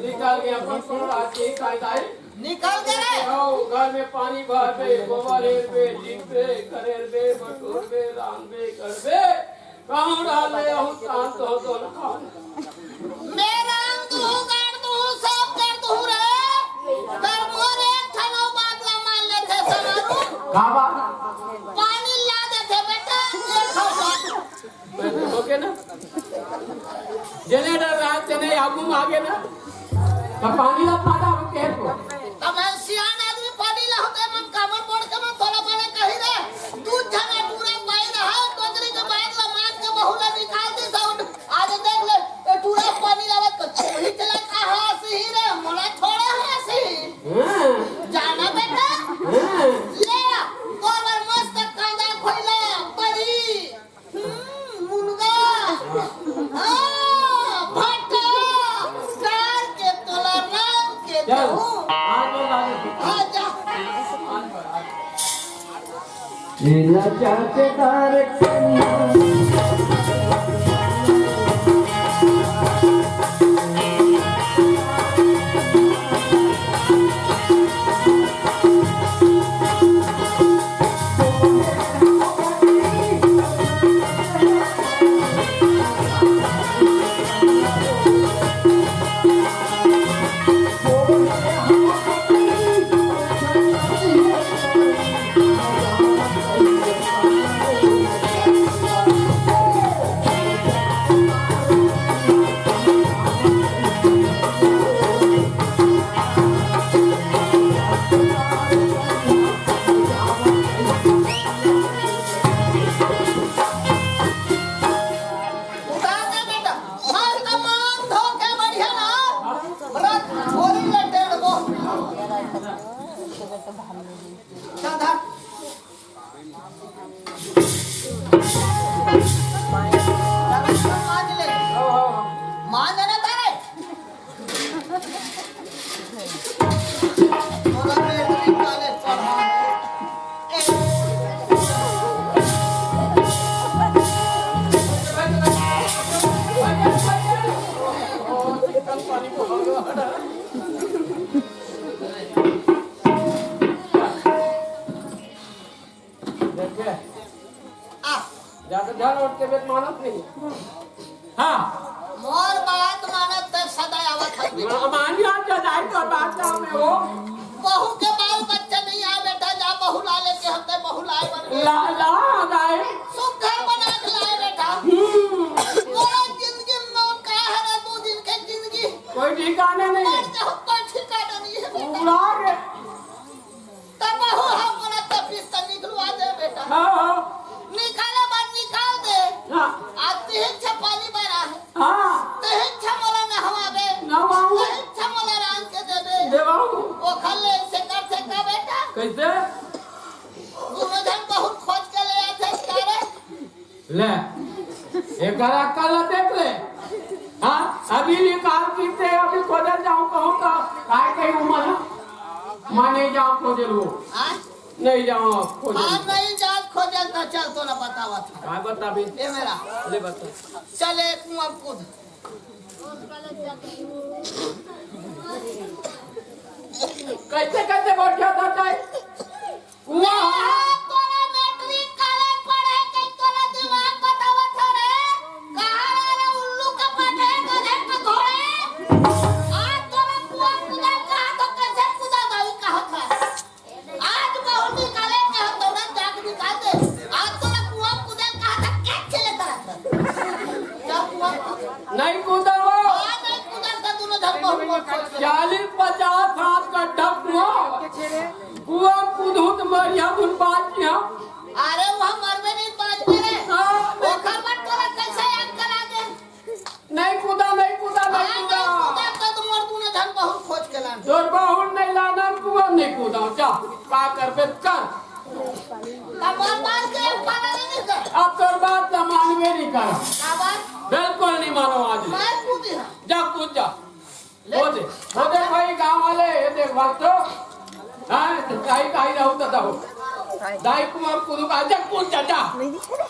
निकाल के अपन कोनो राज के कायदा है। निकाल के रे। आओ, घर में पानी भरबे, गोबर हेरबे, लिखबे, खरेरबे, बटोरबे, रांधबे, करबे। कहूँ डाल ले, अहूँ शांत हो, दोनों खान। मैं रांध दूँ, गाड़ दूँ, सब कर दूँ रे। कर मोर एक ठन बात ला मान लेथे समारू। का बात? पानी ला देथे बेटा, एक हजार। ओके ना? जेने डर रहा, तेने आगू में आगे ना। तो पानी ला पादा हो के को। तो मैं सियान आदमी पानी ला होते मन कामर मोड़ के मन थोड़ा बड़े कही रे। तू जना पूरा पाई रहा, टोकरी के बाहर ला मार के बहू ला निकाल दे साउंड। आज देख ले, ए पूरा पानी लावत को चोरी चला का हासी रे, मोला थोड़ा हासी। हाँ। जाना बेटा? हाँ। ले आ, तोर बर मस्त कांदा खोइला, बड़ी। हम्म, मुनगा। हाँ, भाटा। डार के तोला राम के चल, दहू। आ जा, आ जा। आ जा। ए लजाकेदार कन्या। उतार दे बेटा, मस्त मान धो के बढ़िया ना, रख झोरी ले टेढ़ को। चल धर। मान ले। मान जाना तारे। देखे? आ। जाके घर लौट के बेट मानत नहीं। हाँ। मोर बात मानत त सदा आवत हवे। मा-, मानी आज जदाई तो बात ना में हो। बहू के बाल बच्चा नहीं आ बेटा, जा बहू ला लेके हम ते बहू लाए बन गए। ला, ला, लाए। सुघर बना के लाए बेटा। हम्म। मोर जिंदगी में का हरा दो दिन के जिंदगी। कोई ठिकाने नहीं। मर जाओ, कोई ठिकाना नहीं है बेटा। उड़ा के। तब बहू हम बोला, "तब फिर तो निकलवा दे बेटा।" हाँ, हाँ। निकाले बाद निकाल दे। हाँ। आज तिहिक छपाली बरा है। हाँ। तिहिक छमला नहवाबे। नहवाऊँ। तिहिक छमला रांध के देबे। देवाऊँ। वो खल्ले से कर से का बेटा। कैसे? दोनों जन बहुत ले, एकर अक्कल ला देख ले। हाँ, अभी निकाल के ते अभी खोजे जाऊं कहूं तो काय कही उमर है? मैं नहीं जाऊं खोजे लो। हाँ? नहीं जाऊं खोजे हाँ, लो। नहीं जात खोजे तो चल तोला बतावत हूँ। काय बताबे? ये मेरा। ले बता। चले कुआं कूद। कैसे कैसे बैठ गया था ताई? वाह! तोला मैट्रिक कॉलेज पढ़े के तोला दिमाग बतावत हवे। कहाँ रे उल्लू के पटे गधे के घोड़े? आज तोला कुआं कूदे कहा तो कैसे कूदा दाई कहा था? आज बहुत निकाले कहा तोरा जाग निकाल दे। आज तोला कुआं कूदे कहा था क्या खेले तरह था? जा कुआं कूद। नहीं कूदा वो। आज नहीं कूदा था दोनों धर्म हुआ। चालीस पचास हाथ का ढप हुआ। कुआं कूदहूं त मरिया धुन बाज जिहा। अरे, वहाँ मरबे नहीं बाज मेरे। हाँ, नहीं। ओखर बाद तोरा कैसे याद करा दे? नहीं कूदा, नहीं कूदा, नहीं हाँ, कूदा। नहीं कूदा, तो तुम और तूने धन बहुत खोज के लान। तोर बहुत नहीं लाना, कुआं नहीं कूदा। जा, का करबे कर। तब बार बार के एक पाला नहीं कर। अब तोर बात तो मानबे नहीं कर। का बात? बिल्कुल नहीं मानो आज। मैं कूदी हाँ। जा, कूद जा। वो दे, वो दे भाई गांव वाले, ये देख बात तो। हाँ, दाई, दाई रहू तो दहो। दाई कुमार कुदू का, जा कूद जा, जा।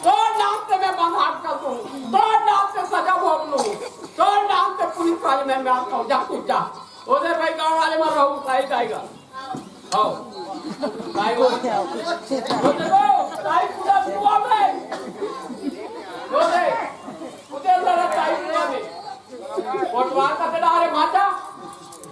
तोर नाम से मैं बंद हाथ कर दूँ। तोर नाम से सजा भोग लूँ। तोर नाम से पुलिस वाले में मैं आता हूँ, जा कूद जा। वो दे भाई गांव वाले में रहू, दाई जाएगा। आओ। दाई वो। वो दे वो, दाई पूरा कुआ में। वो दे। उधर लड़ा दाई कुआ में। कोटवार का तेरा रे माता।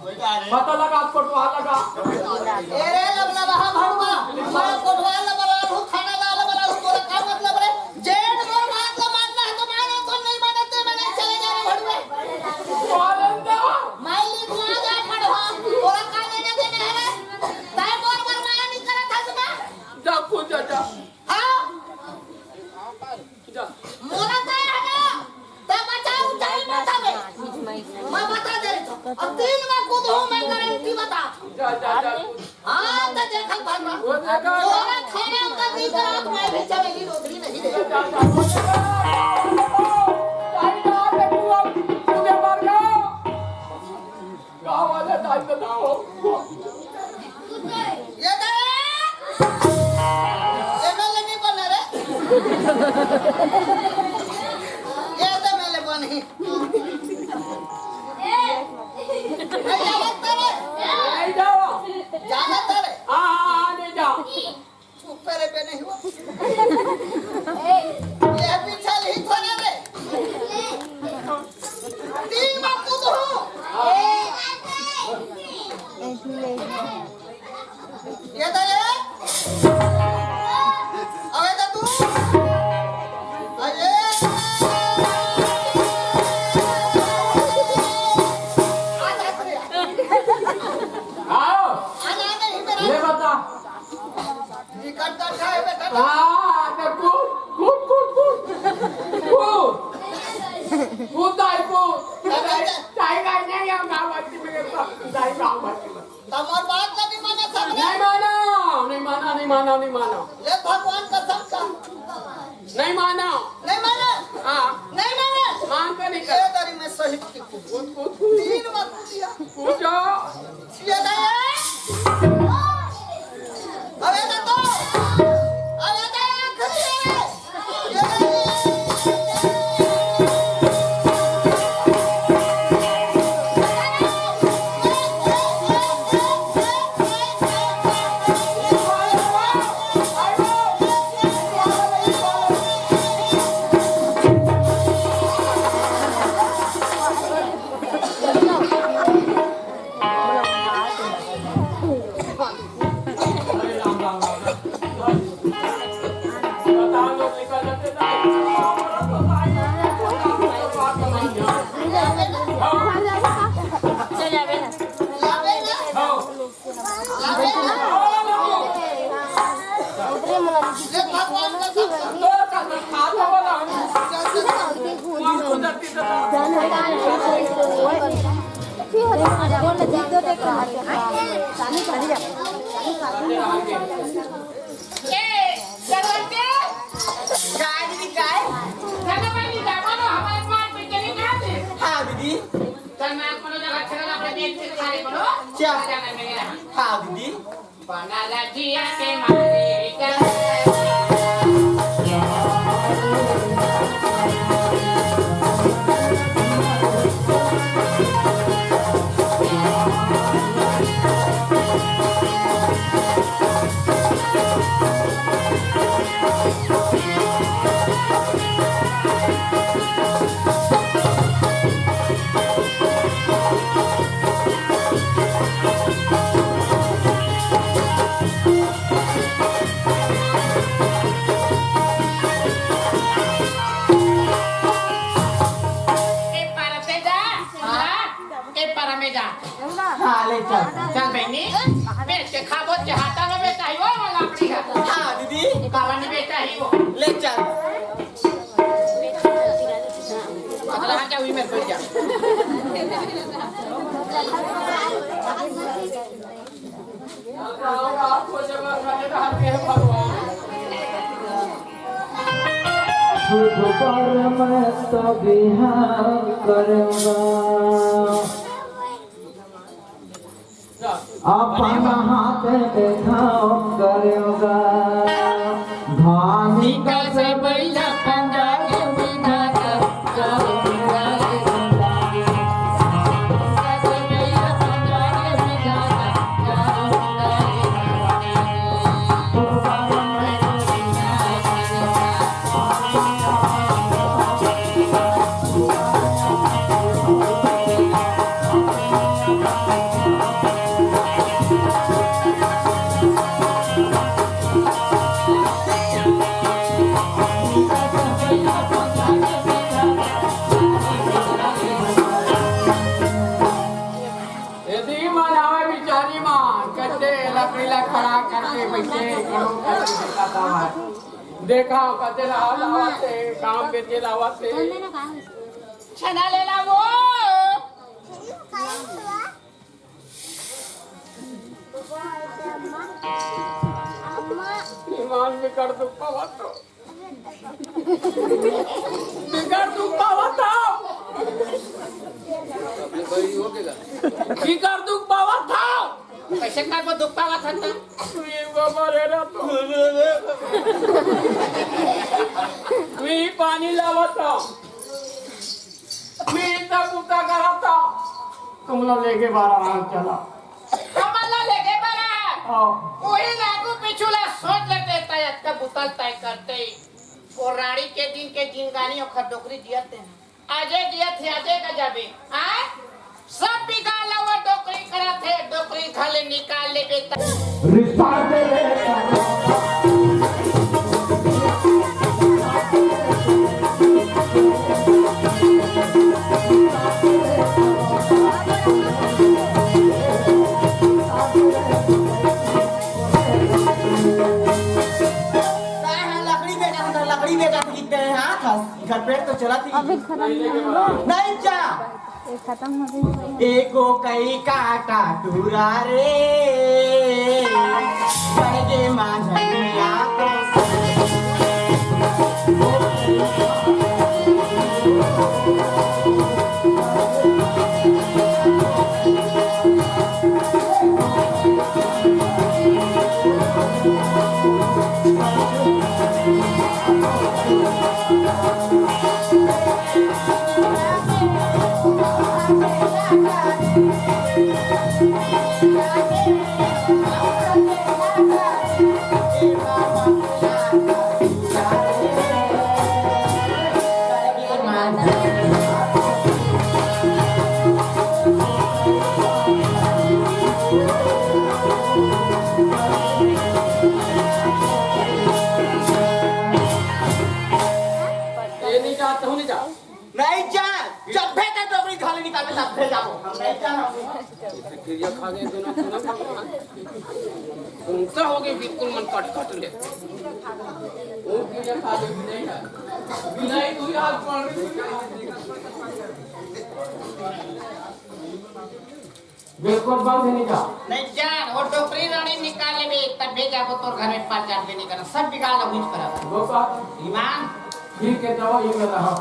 पता लगा, कोटवार लगा। ए रे लबलबहा भड़ुआ, मैं कोटवार लबलबहा हूँ, थाना ला लबलबहा हूँ, तोरा का मतलब रे? जेठ मोर बात ला मानना है तो मानो, तो नहीं मानो तो मैंने चले जा रे भड़ुआ। पालन दा। मैं लिखवा जा भड़ुआ, तोरा का लेने देने है रे? तय मोर मोर माया नहीं करत हस मैं। जा कूद जा, जा। हाँ? जा। मोला तय हवे, तय बचाऊ चाहे मत हवे। मैं बता दे रही हूँ। अब तीन में कूद हूँ, मैं गारंटी बता। जा, जा, जा, कूद। हाँ, तो देखा भरमा। वो देखा। मोला खाना का दिन रात मैं भी चमेली रोधरी नहीं दे। जा, जा, जा, कूद। जा, जा, कूद, कूद, कूद, कूद। गाँव वाले दाई बताओ। ये तो ये एमएलए नहीं बना रे। ये तो एमएलए बनी। नहीं जाना तेरे। नहीं जाओ। जाना तेरे। हाँ, हाँ, हाँ, नहीं जाओ। चुप करे पे नहीं हुआ। ये पीछा नहीं थोड़ा रे। तीन बार कूद हो। ये तो ये। अबे तो तू। अरे। आओ। आना नहीं मेरा। ये बता। निकट तक है बेटा। हाँ, तो कूद, कूद, कूद, कूद। कूद। कूद, दाई, कूद। दाई, दाई, दाई, नहीं, हम गाँव वासी में, दाई, गाँव वासी में। तमर बात ला नहीं माना सब रे। नहीं माना, नहीं माना, नहीं माना, नहीं माना। ले भगवान कसम खा। नहीं माना। नहीं माना। हाँ। नहीं माना। मान के नहीं कर। ये दारी में शहीद की कूद, कूद, कूद। तीन बार कूद दिया। कूद जा। ये दाई। अबे ना तो, अबे तो आखिरी है। ए, करवटे, गाड़ी निकाल। क्या? हाँ दीदी। ए पारा में जा। हाँ, ले चल। चल बहिनी, बेच के खाबो, के हाटा में बेचाही, वो वाला लकड़ी है। हाँ दीदी, काला नहीं बेचाही वो। ले चल। अगला आ जा, वही में बैठ जा। शुभ कर्म तो बिहान करूँगा, अपन हाथ देखाव करूँगा। धानी का से बैला पंडाल में यदि मन आवे बिचारी मन, कच्चे लकड़ी ला खड़ा करके बैठे, खड़ो करके देखा था। देखा, कच्चे ला लावत हे, काम बेचे लावत हे। छना ले ला वो। ईमान में कर दो, पावा तो। बिगर दुख पावत हव। बिगर दुख पावत हव। कइसे करबो दुख पावत हन त? ये बाबा रे रा तो। ये पानी लावत हव। मैं इतना कुत्ता करा था। तुम लोग लेके बारह आराम चला। हमन ला लेगे बर आय। हाँ। उही लागू पीछू ला सोच लेते, तय अतका बुतल तय करते। वो रानी के दिन के जिंदगानी ओखर डोकरी जियत हे। आजे जियत हे, आजे का जाबे। आय? सब बिगाड़ ला वो डोकरी करत हे, डोकरी घले निकाल लेबे त। रिश्ता दे रे। काय है, लकड़ी बेटा, लकड़ी बेटा, तो कितने हैं हाथ हंस? घर पेट तो चला थी। अभी खत्म नहीं हुआ। नहीं जा। ये खत्म हो गई। एको कई काटा टूरा रे, पड़ गे माझा में आको। ये नहीं जा, तू नहीं जा। नहीं जा, जब भेजे डोकरी घाले निकाल के तब भेजा वो। हम नहीं जा रहा हूँ। किरिया खा गए दोनों, दोनों भगवान। सुनता हो गए बिल्कुल मन कट कट ले। वो किरिया खा गए, नहीं है। बिलाई तू ही हाथ पड़ रही है। बिल्कुल बंद नहीं जा। नहीं जा, वो डोकरी रानी निकाल लेबे, तब भेजा वो तोर घर में पाँच हजार पे नहीं करना, सब बिगाड़ लो, कुछ करा। वो बात। ईमान। ठीक है, जाओ, ये मेरा हो।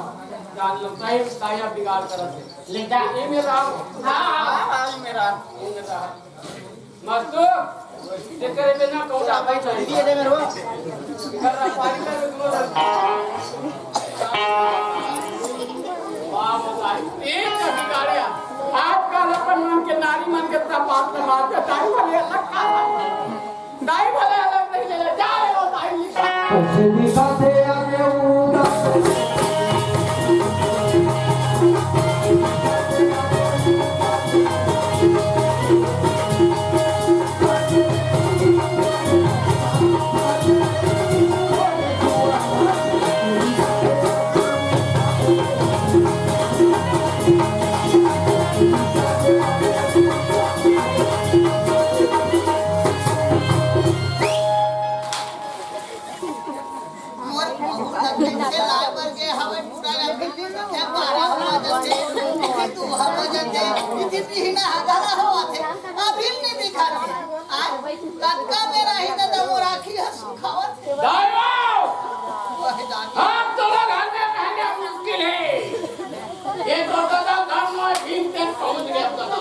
जान लो, सही, सही अब बिगाड़ करत हे। ले जा। ये मेरा, हाँ, हाँ, हाँ, ये मेरा, ये मेरा। मस्तू, जेकर में ना कौन आ भाई चाहिए। दीदी, ये दे मेरे को। कर रहा, पारी कर दे, तुम्हारा। वाह, वाह, भाई, एक तो बिगाड़े। आजकल अपन मन के नारी मन के इतना बात में मारते, टाइम वाले अलग खा। दाई भले अलग नहीं ले, जा रे वो दाई। कैसे दिखाते आगे वो दाई। मोर बहुत तकलीफ से लाए बर गे हवय, पूरा राखी के संख्या बारह हो जाथे, इति दू हो जाथे, इति महीना हजारा हो आथे, अभी नहीं दिखाथे। आज कतका बेरा ही दादा मोर आँखी ह सुखावत हे। दाई हो! वह दादा। अब तोला घर में रहना मुश्किल है। ये तो दादा गाँव में भीम तक पहुँच गया दादा।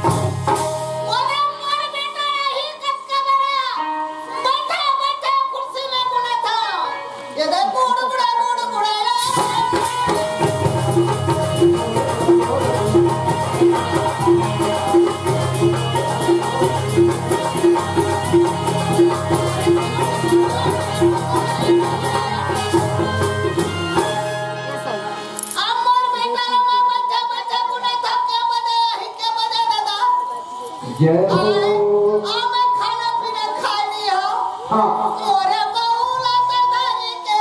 अरे मोर बेटा, यही कतका बड़ा। बैठा, बैठा, कुर्सी में बोला था। ये देख, बूढ़ बूढ़ा, बूढ़ बूढ़ा। अब मोर बेटा लोग बैठा, बैठा, गुना था, क्या बजा, ही क्या बजा, दादा? जय हो। आ, आ, मैं खाना पीना खा लिया। हाँ। मोरे बहू ला तो धरी के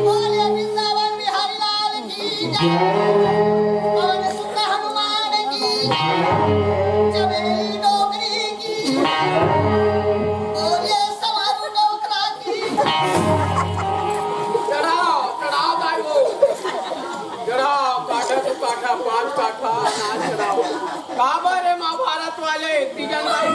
बोले वृंदावन बिहारी लाल की जय। बोले सुख हनुमान की जय। चमेली डोकरी की जय। बोले समारू डोकरा की जय। चढ़ाओ, चढ़ाओ भाई वो। चढ़ाओ, काठा तो काठा, पाँच काठा, अनाज चढ़ाओ। काबर हे महाभारत वाले, तीजन भाई?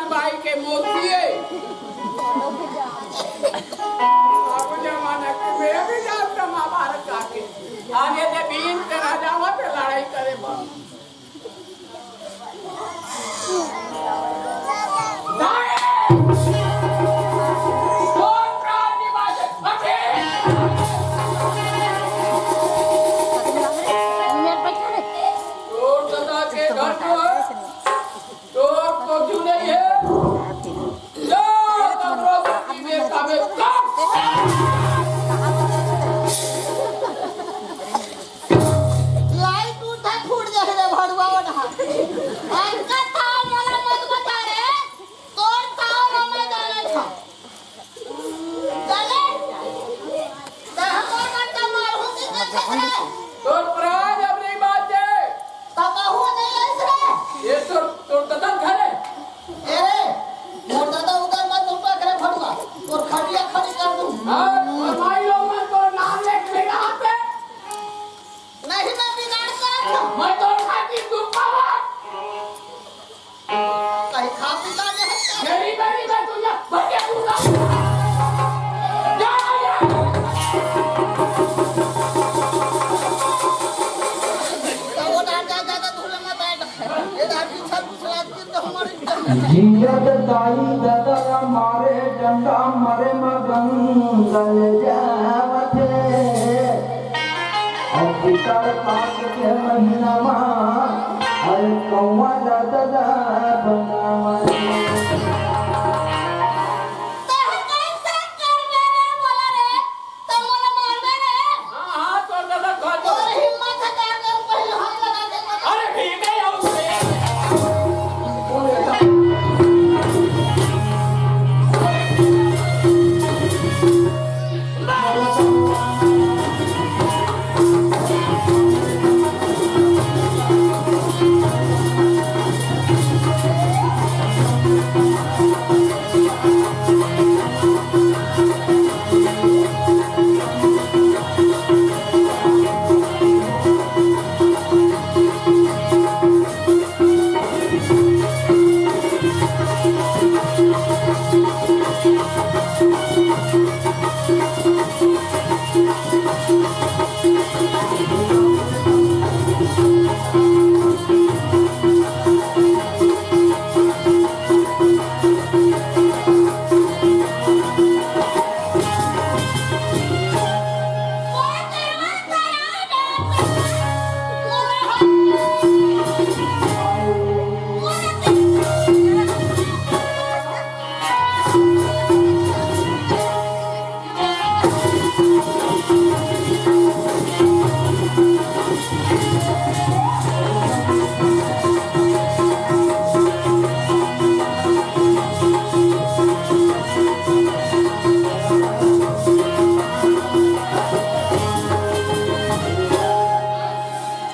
बाई के मोती हे। अब जमाना के मेरा भी जात महाभारत जाके आगे दे भीम के राजावा के लड़ाई करे बर। तोर दादा के घर जो हे, तोर कुछु नहीं हे। जा, कमरो की में कामे काम। लाइट उठा फूट जाए रे भड़ुआ ओढ़ा। अनका था मोला मत बता रे, तोर था ना मैं जाने था। चले, ते हमर मन का मार होती के खतरा। तोर प्राण अब नहीं बाचे। तब बहू नहीं ऐसे। ये तो तोर ददन घर हे। ए रे, मोर दादा उधर मत तुम पकड़े भड़ुआ। तोर खटिया खड़ी कर दूं। हाँ, और भाई लोग मैं तोर नाम लेके मेरा हाथ पे। नहीं, मैं बिगाड़ कर रहा हूँ। मैं तो खाती दूँ पावा। कहीं खा पी ला नहीं है। मेरी, मेरी, मैं तुझे भैया दूँगा। जा, जा। तो वो ना जा, ज्यादा धूल में बैठ। ये दादी छल छलात के तो हमारे जियत दाई ददा मारे डंडा मरे म गंगल जावत हे। अउ पितर पाक के महीना मा अरे कौआ ददा बनावत हे। तोर कैसे करबे रे, बोला रे? त मोला मारबे रे? हाँ, हाँ, तोर दादा घर तोर हिम्मत हे, जाके पहले हाथ लगा दे, मत अरे, भीगे आऊ से।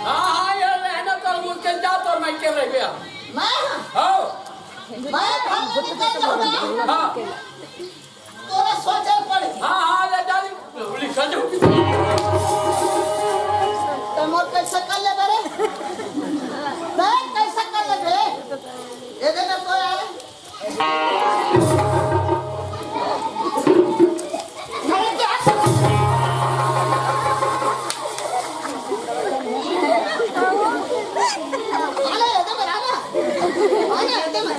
हाँ, हाँ, ये रहना तो मुश्किल जा तो मैं के रह गया। मैं? हाँ। मैं घर में निकल जाऊंगा। हाँ। तोला सोचे पड़ही। हाँ, हाँ, ले जा, लिखा जाऊ। त मोर कैसे कर लेबे रे? नहीं, कैसे कर लेबे? ये दे ना तो यार। अरे, ये दे मेरा ना। अरे, ये दे मेरा।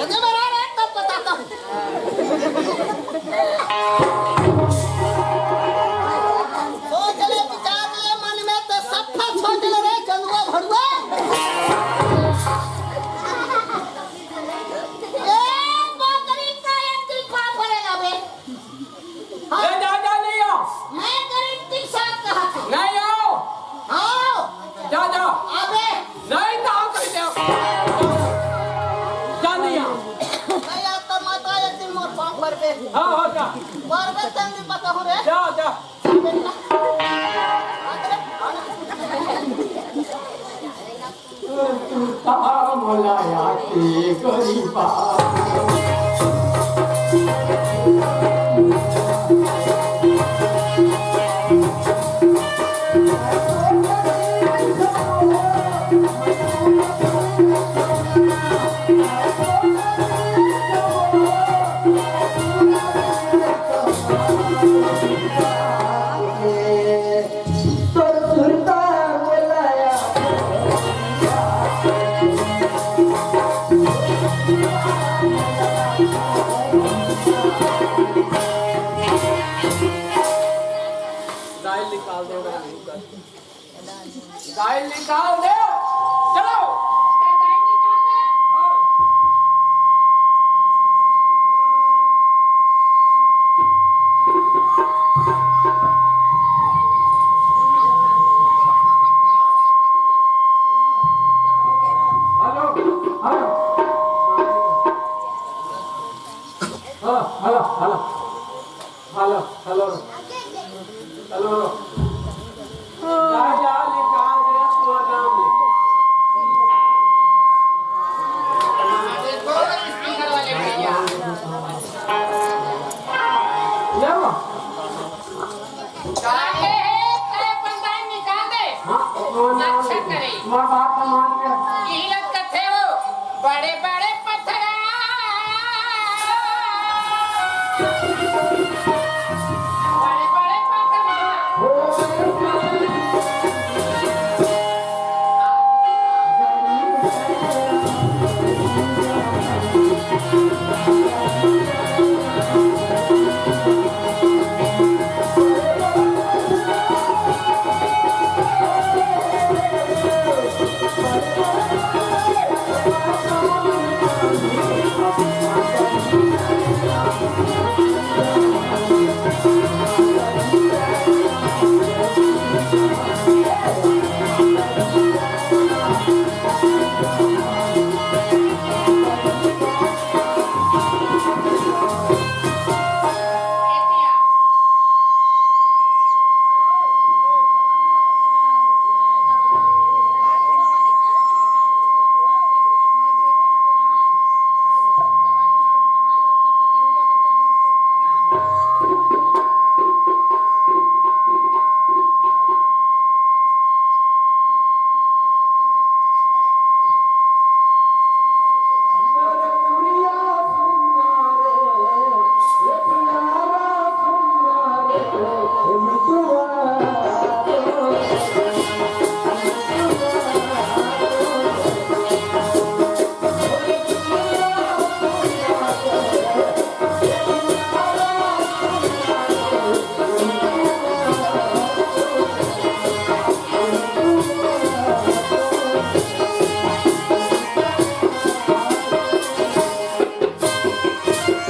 एदे मेरा रे, तब बताता हूँ। सोच ले, विचार ले मन में, तो सफा सोच ले रे, चंदुआ भड़ुआ। ए, बकरी का एक दिन खा पड़ेगा बे। हाँ। ए, जा, जा, नहीं आओ। मैं गारंटी के साथ कहा था। नहीं आओ। आओ। जा, जा। अबे। नहीं तो आओ, कह दे। जा, नहीं आओ। नहीं आता, मत आ, एक दिन मोर पाँव पर बे। हाँ, हाँ, जा। पर बे, तंग भी पता हो रे। जा, जा। जा बेटा। आ रे, आ ना। दाई निकाल दे। दाई निकाल दे। चलो। हाँ। Hello, hello. हाँ, hello, hello. Hello, hello. Hello. जा, जा, निकाल दे, पूरा नाम लिख। ये वो। काहे है, तेरे पंडाल निकाल दे। हाँ, वो नाम अच्छा करे। वो बात तो मान गया। यही लग कथे हो, बड़े बड़े पत्थर। बड़े बड़े पत्थर।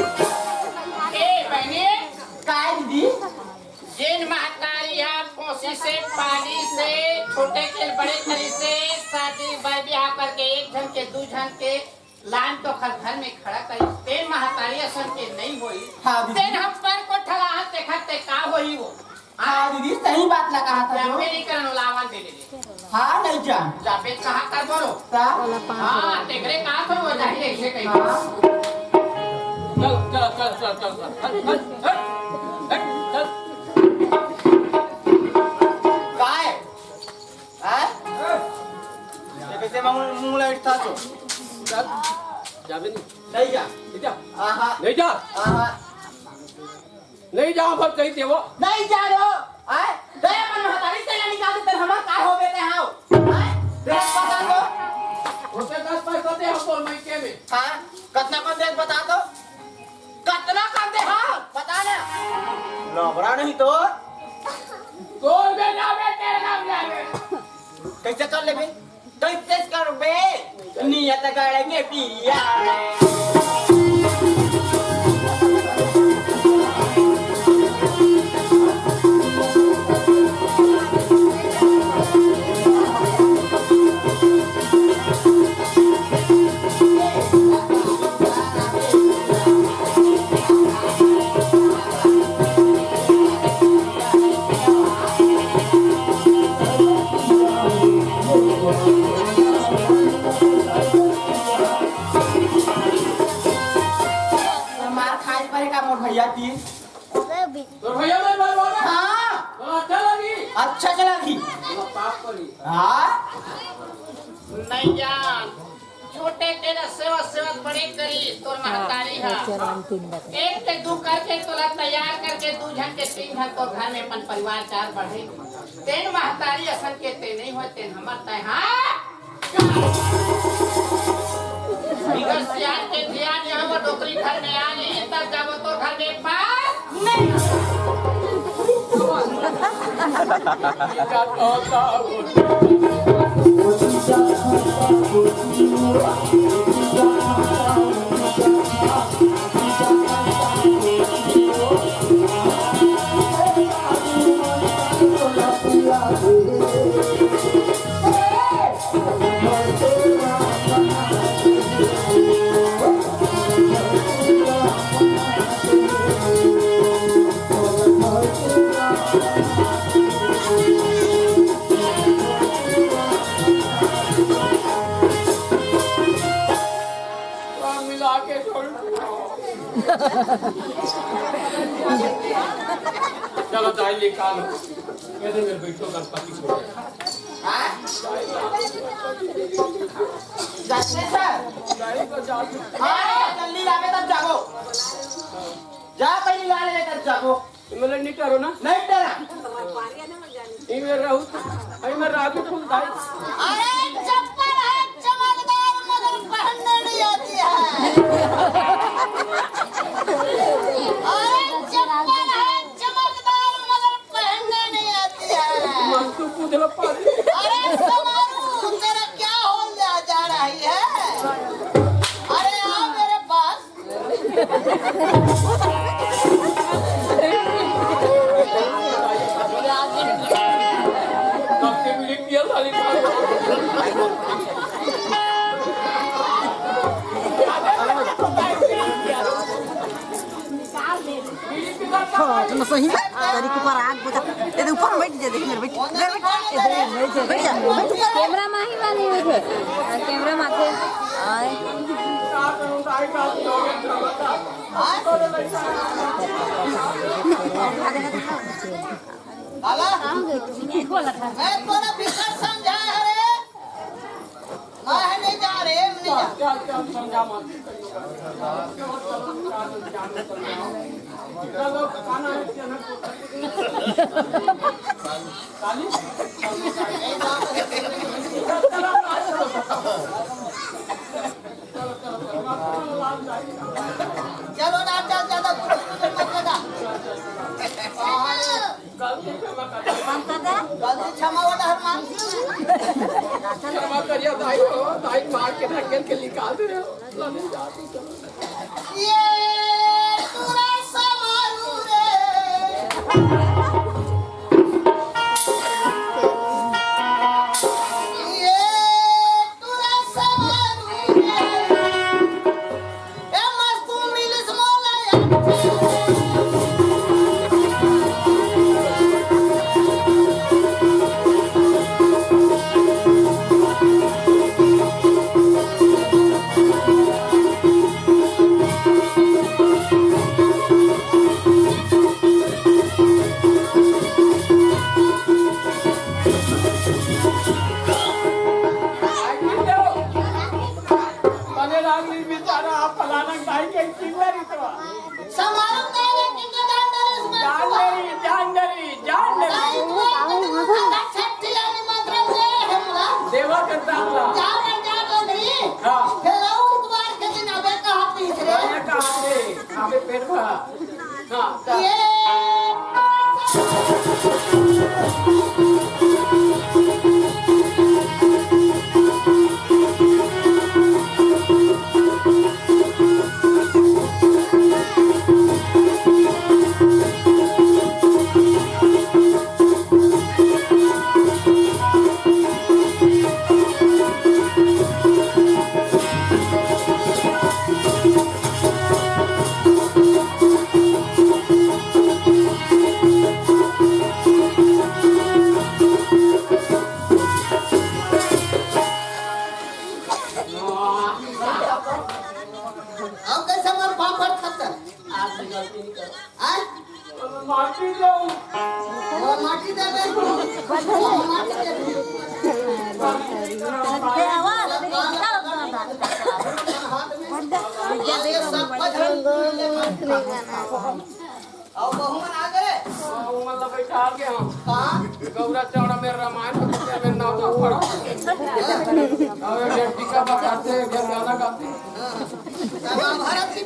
ए बहनी, काय दीदी? जेन महतारी ह पोसी से, पाली से, छोटे के बड़े करी से, शादी बर बिहाव करके एक झन के, दू झन के लान तो खर घर में खड़ा करी, तेन महतारी असन के नहीं होई। हाँ दीदी। तेन हम पर को ठलाहन देखत ते का होई वो? हाँ दीदी, सही बात ला कहा था जो। अमेरिकन लावन दे दे। हाँ, नहीं जान। जाबे कहाँ कर बोलो? का? हाँ, तेकरे कहा था वो जाही ऐसे कहीं। हाँ। चल, चल, चल, चल, चल, चल। हट, हट, हट, हट, चल। काय? हाँ? ये कैसे मामू-, मुंह लाइट था तो? चल। जाबे नहीं। नहीं जा। नहीं जा। आहा। नहीं जा। आहा। नहीं जा, बस कही देवो। नहीं जा रो। आय, दया मन महतारी से निकाल दे, तेरे हमार का हो बेटे हाव। आय, दस पता तो। उसे दस पैसा दे हम तोर मायके में। हाँ, कतना कन दे बता तो। कतना कन दे हाँ, बता ना। लबड़ा नहीं तो। तोर बेटा बेटे नाम जावे। कैसे कर लेबे? कैसे करबे? नियत गड़ेंगे पिया। मार खाए पड़े का मोर भैया तीन। तोर भैया मैं मारवा ना। हाँ। तो अच्छा लगी। अच्छा चला भी। तो पाप करी। हाँ। नहीं जान। छोटे के ना सेवा, सेवा बड़े करी, तोर महतारी हा। एक के दू करके तोला तैयार करके दू झन के तीन झन तोर घर में अपन परिवार चार बढ़े। तेन महतारी असन के ते नहीं होय, तेन हमर तय, हाँ? बिगर सियान के धियान यहाँ वो डोकरी घर में आ ले, तब जब वो तो घर में पास नहीं। मिला के छोड़। चलो, दाई निकालो। मेरे में बैठो, गणपति को। हाँ? जल्दी सर। हाँ, जल्दी लागे तब जागो। जा, पहली ला ले, तब जागो। इमे ले नहीं डरो ना। नहीं डरा। इमे रहू, इमे राजू फूल दाई। अरे चप्पल है चमकदार मगर पहनने नहीं आती है। अरे चप्पल है चमकदार मगर पहनने नहीं आती है। मन तो पूछ लो पारी। अरे समारू, तेरा क्या होल जा, जा रही है? अरे आ मेरे पास। हाँ, तो सही है। तेरी के ऊपर आग बुझा। ये ऊपर बैठ जा, देख मेरे बैठ। बैठ जा, बैठ जा। कैमरा माही वाली बैठे। कैमरा माथे। आए। लाला, मैं तोरा बिगड़ समझा है रे। मैं नहीं जा रे, मैं नहीं जा। चल, चल, समझा मत। चलो, खाना है, चलो। चलो ना, चल, ज्यादा कुछ मत लगा। गलती क्षमा वाला हनुमान। क्षमा करिए दाई हो, दाई मार के ढकेल के निकाल दे रहे हो। ये पूरा समारोह रे। ये पूरा समारोह रे। ए मस्तू मिलिस मोला यार। मने लागली बेचारा, आप फलाना दाई के चिल्ला रही तो। समारोह में आवे कि जान डरे इसमें जान डरी, जान डरी, जान डरी। दाई को एक दिन में छठी वाली मंत्र दे हमला। देवा करता हमला। जा रे, जा डोगरी। हाँ। फिर और द्वार के दिन अबे कहाँ पीस रे? अबे कहाँ रे? अबे पेट भरा। अब कैसे हमारे पापड़ खत्म? आज की गलती नहीं करो। आय? माटी दो। वो माटी दे दे। वो माटी दे दे। हाथ में। ये सब पत्थर। अब बहुमन आ गए। हाँ, वो मतलब बैठा के हम। हाँ। गौरा चौड़ा मेरा रामायण के पत्ते में नाव तो पढ़ो। अब एक टीका बताते, एक गाना गाते। महाभारत की।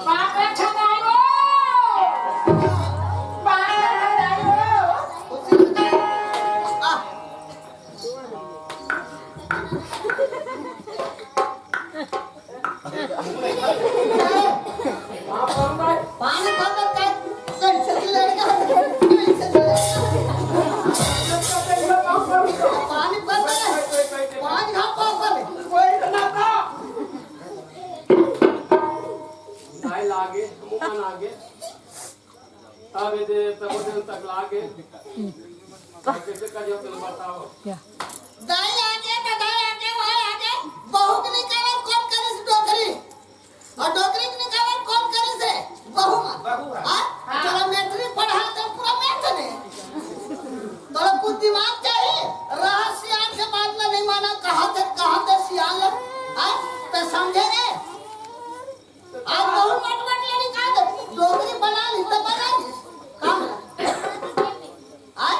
बाप रे खदाई हो। बाप रे खदाई हो। पानी भर कर, कैसे लड़का, कैसे लड़का। पानी भर कर, पानी खा, पानी भर। कोई तो ना था। दाई लागे, मुंह आगे। अब ये दे, तब दिन तक लागे। कैसे कर जो तुम बताओ। दाई आगे, ददाई आगे, भाई आगे, बहू के निकाला कौन करिस डोकरी? और डोकरी के निकाला कौन करिस बहू मन? बहू मन। हाँ? हाँ। तोला मैट्रिक पढ़ा तो पूरा मैथ ने। तोला कुछ दिमाग चाहिए? रहा सियान के बात ला नहीं माना, कहा थे, कहा थे सियान ला? हाँ? ते समझे रे? आज बहुत मट मट ले निकाल दे। डोकरी बना ली तो बना ली। काम। आज,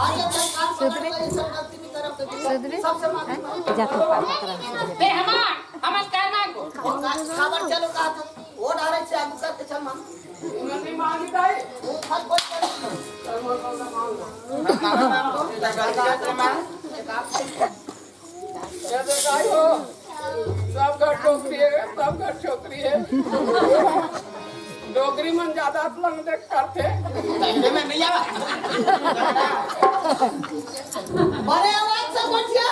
आज जब तक काम पकड़ सुधरी। के ये सब गलती नहीं करब तो सुधरी। सबसे माफी मांगो। जा तो पानी करा। बे हमार, हमार काय मांगो? वो का-, काबर चलो कहा तो, वो डारे से आगू करके चल मांग। नहीं मांगी भाई। वो फल फल कर। चल मांगो, मांगो। मांगो, मांगो। ये देखा हो, सब घर डोकरी है, सब घर छोकरी है। डोकरी मन ज्यादा लंग देख करथे। पहले में नहीं आवा। बड़े आवाज से बोलिया।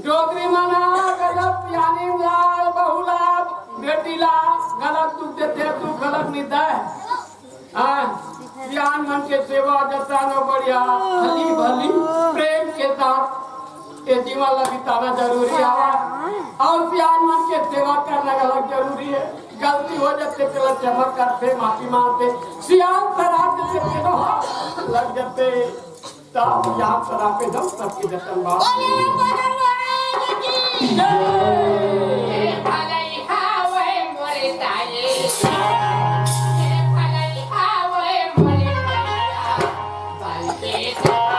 डोकरी मन ह गलत यानी लाल बहू ला, बेटी ला गलत दुख देथे, दुख गलत नहीं दे। हाँ, सियान मन के सेवा जतन बढ़िया, हली भली, प्रेम के साथ ये जीवन ला बिताना जरूरी है। और सियान मन के सेवा करना अलग जरूरी है। गलती हो जाते, तेला क्षमा करते, माफी मांगते, सियान शराब जैसे के तो लग जाते। तब सियान शराब पे जब सबके जतन बा। बोले बजरंग बली की जय। ये भलई हावय मोरे साथी, ये भलई हावय मोरे भैया। दाई के सेवा।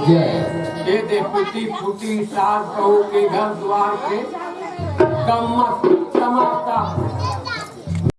जय। ये दे टूटी फूटी सास बहू के घर द्वार के कम्मत तमाशा।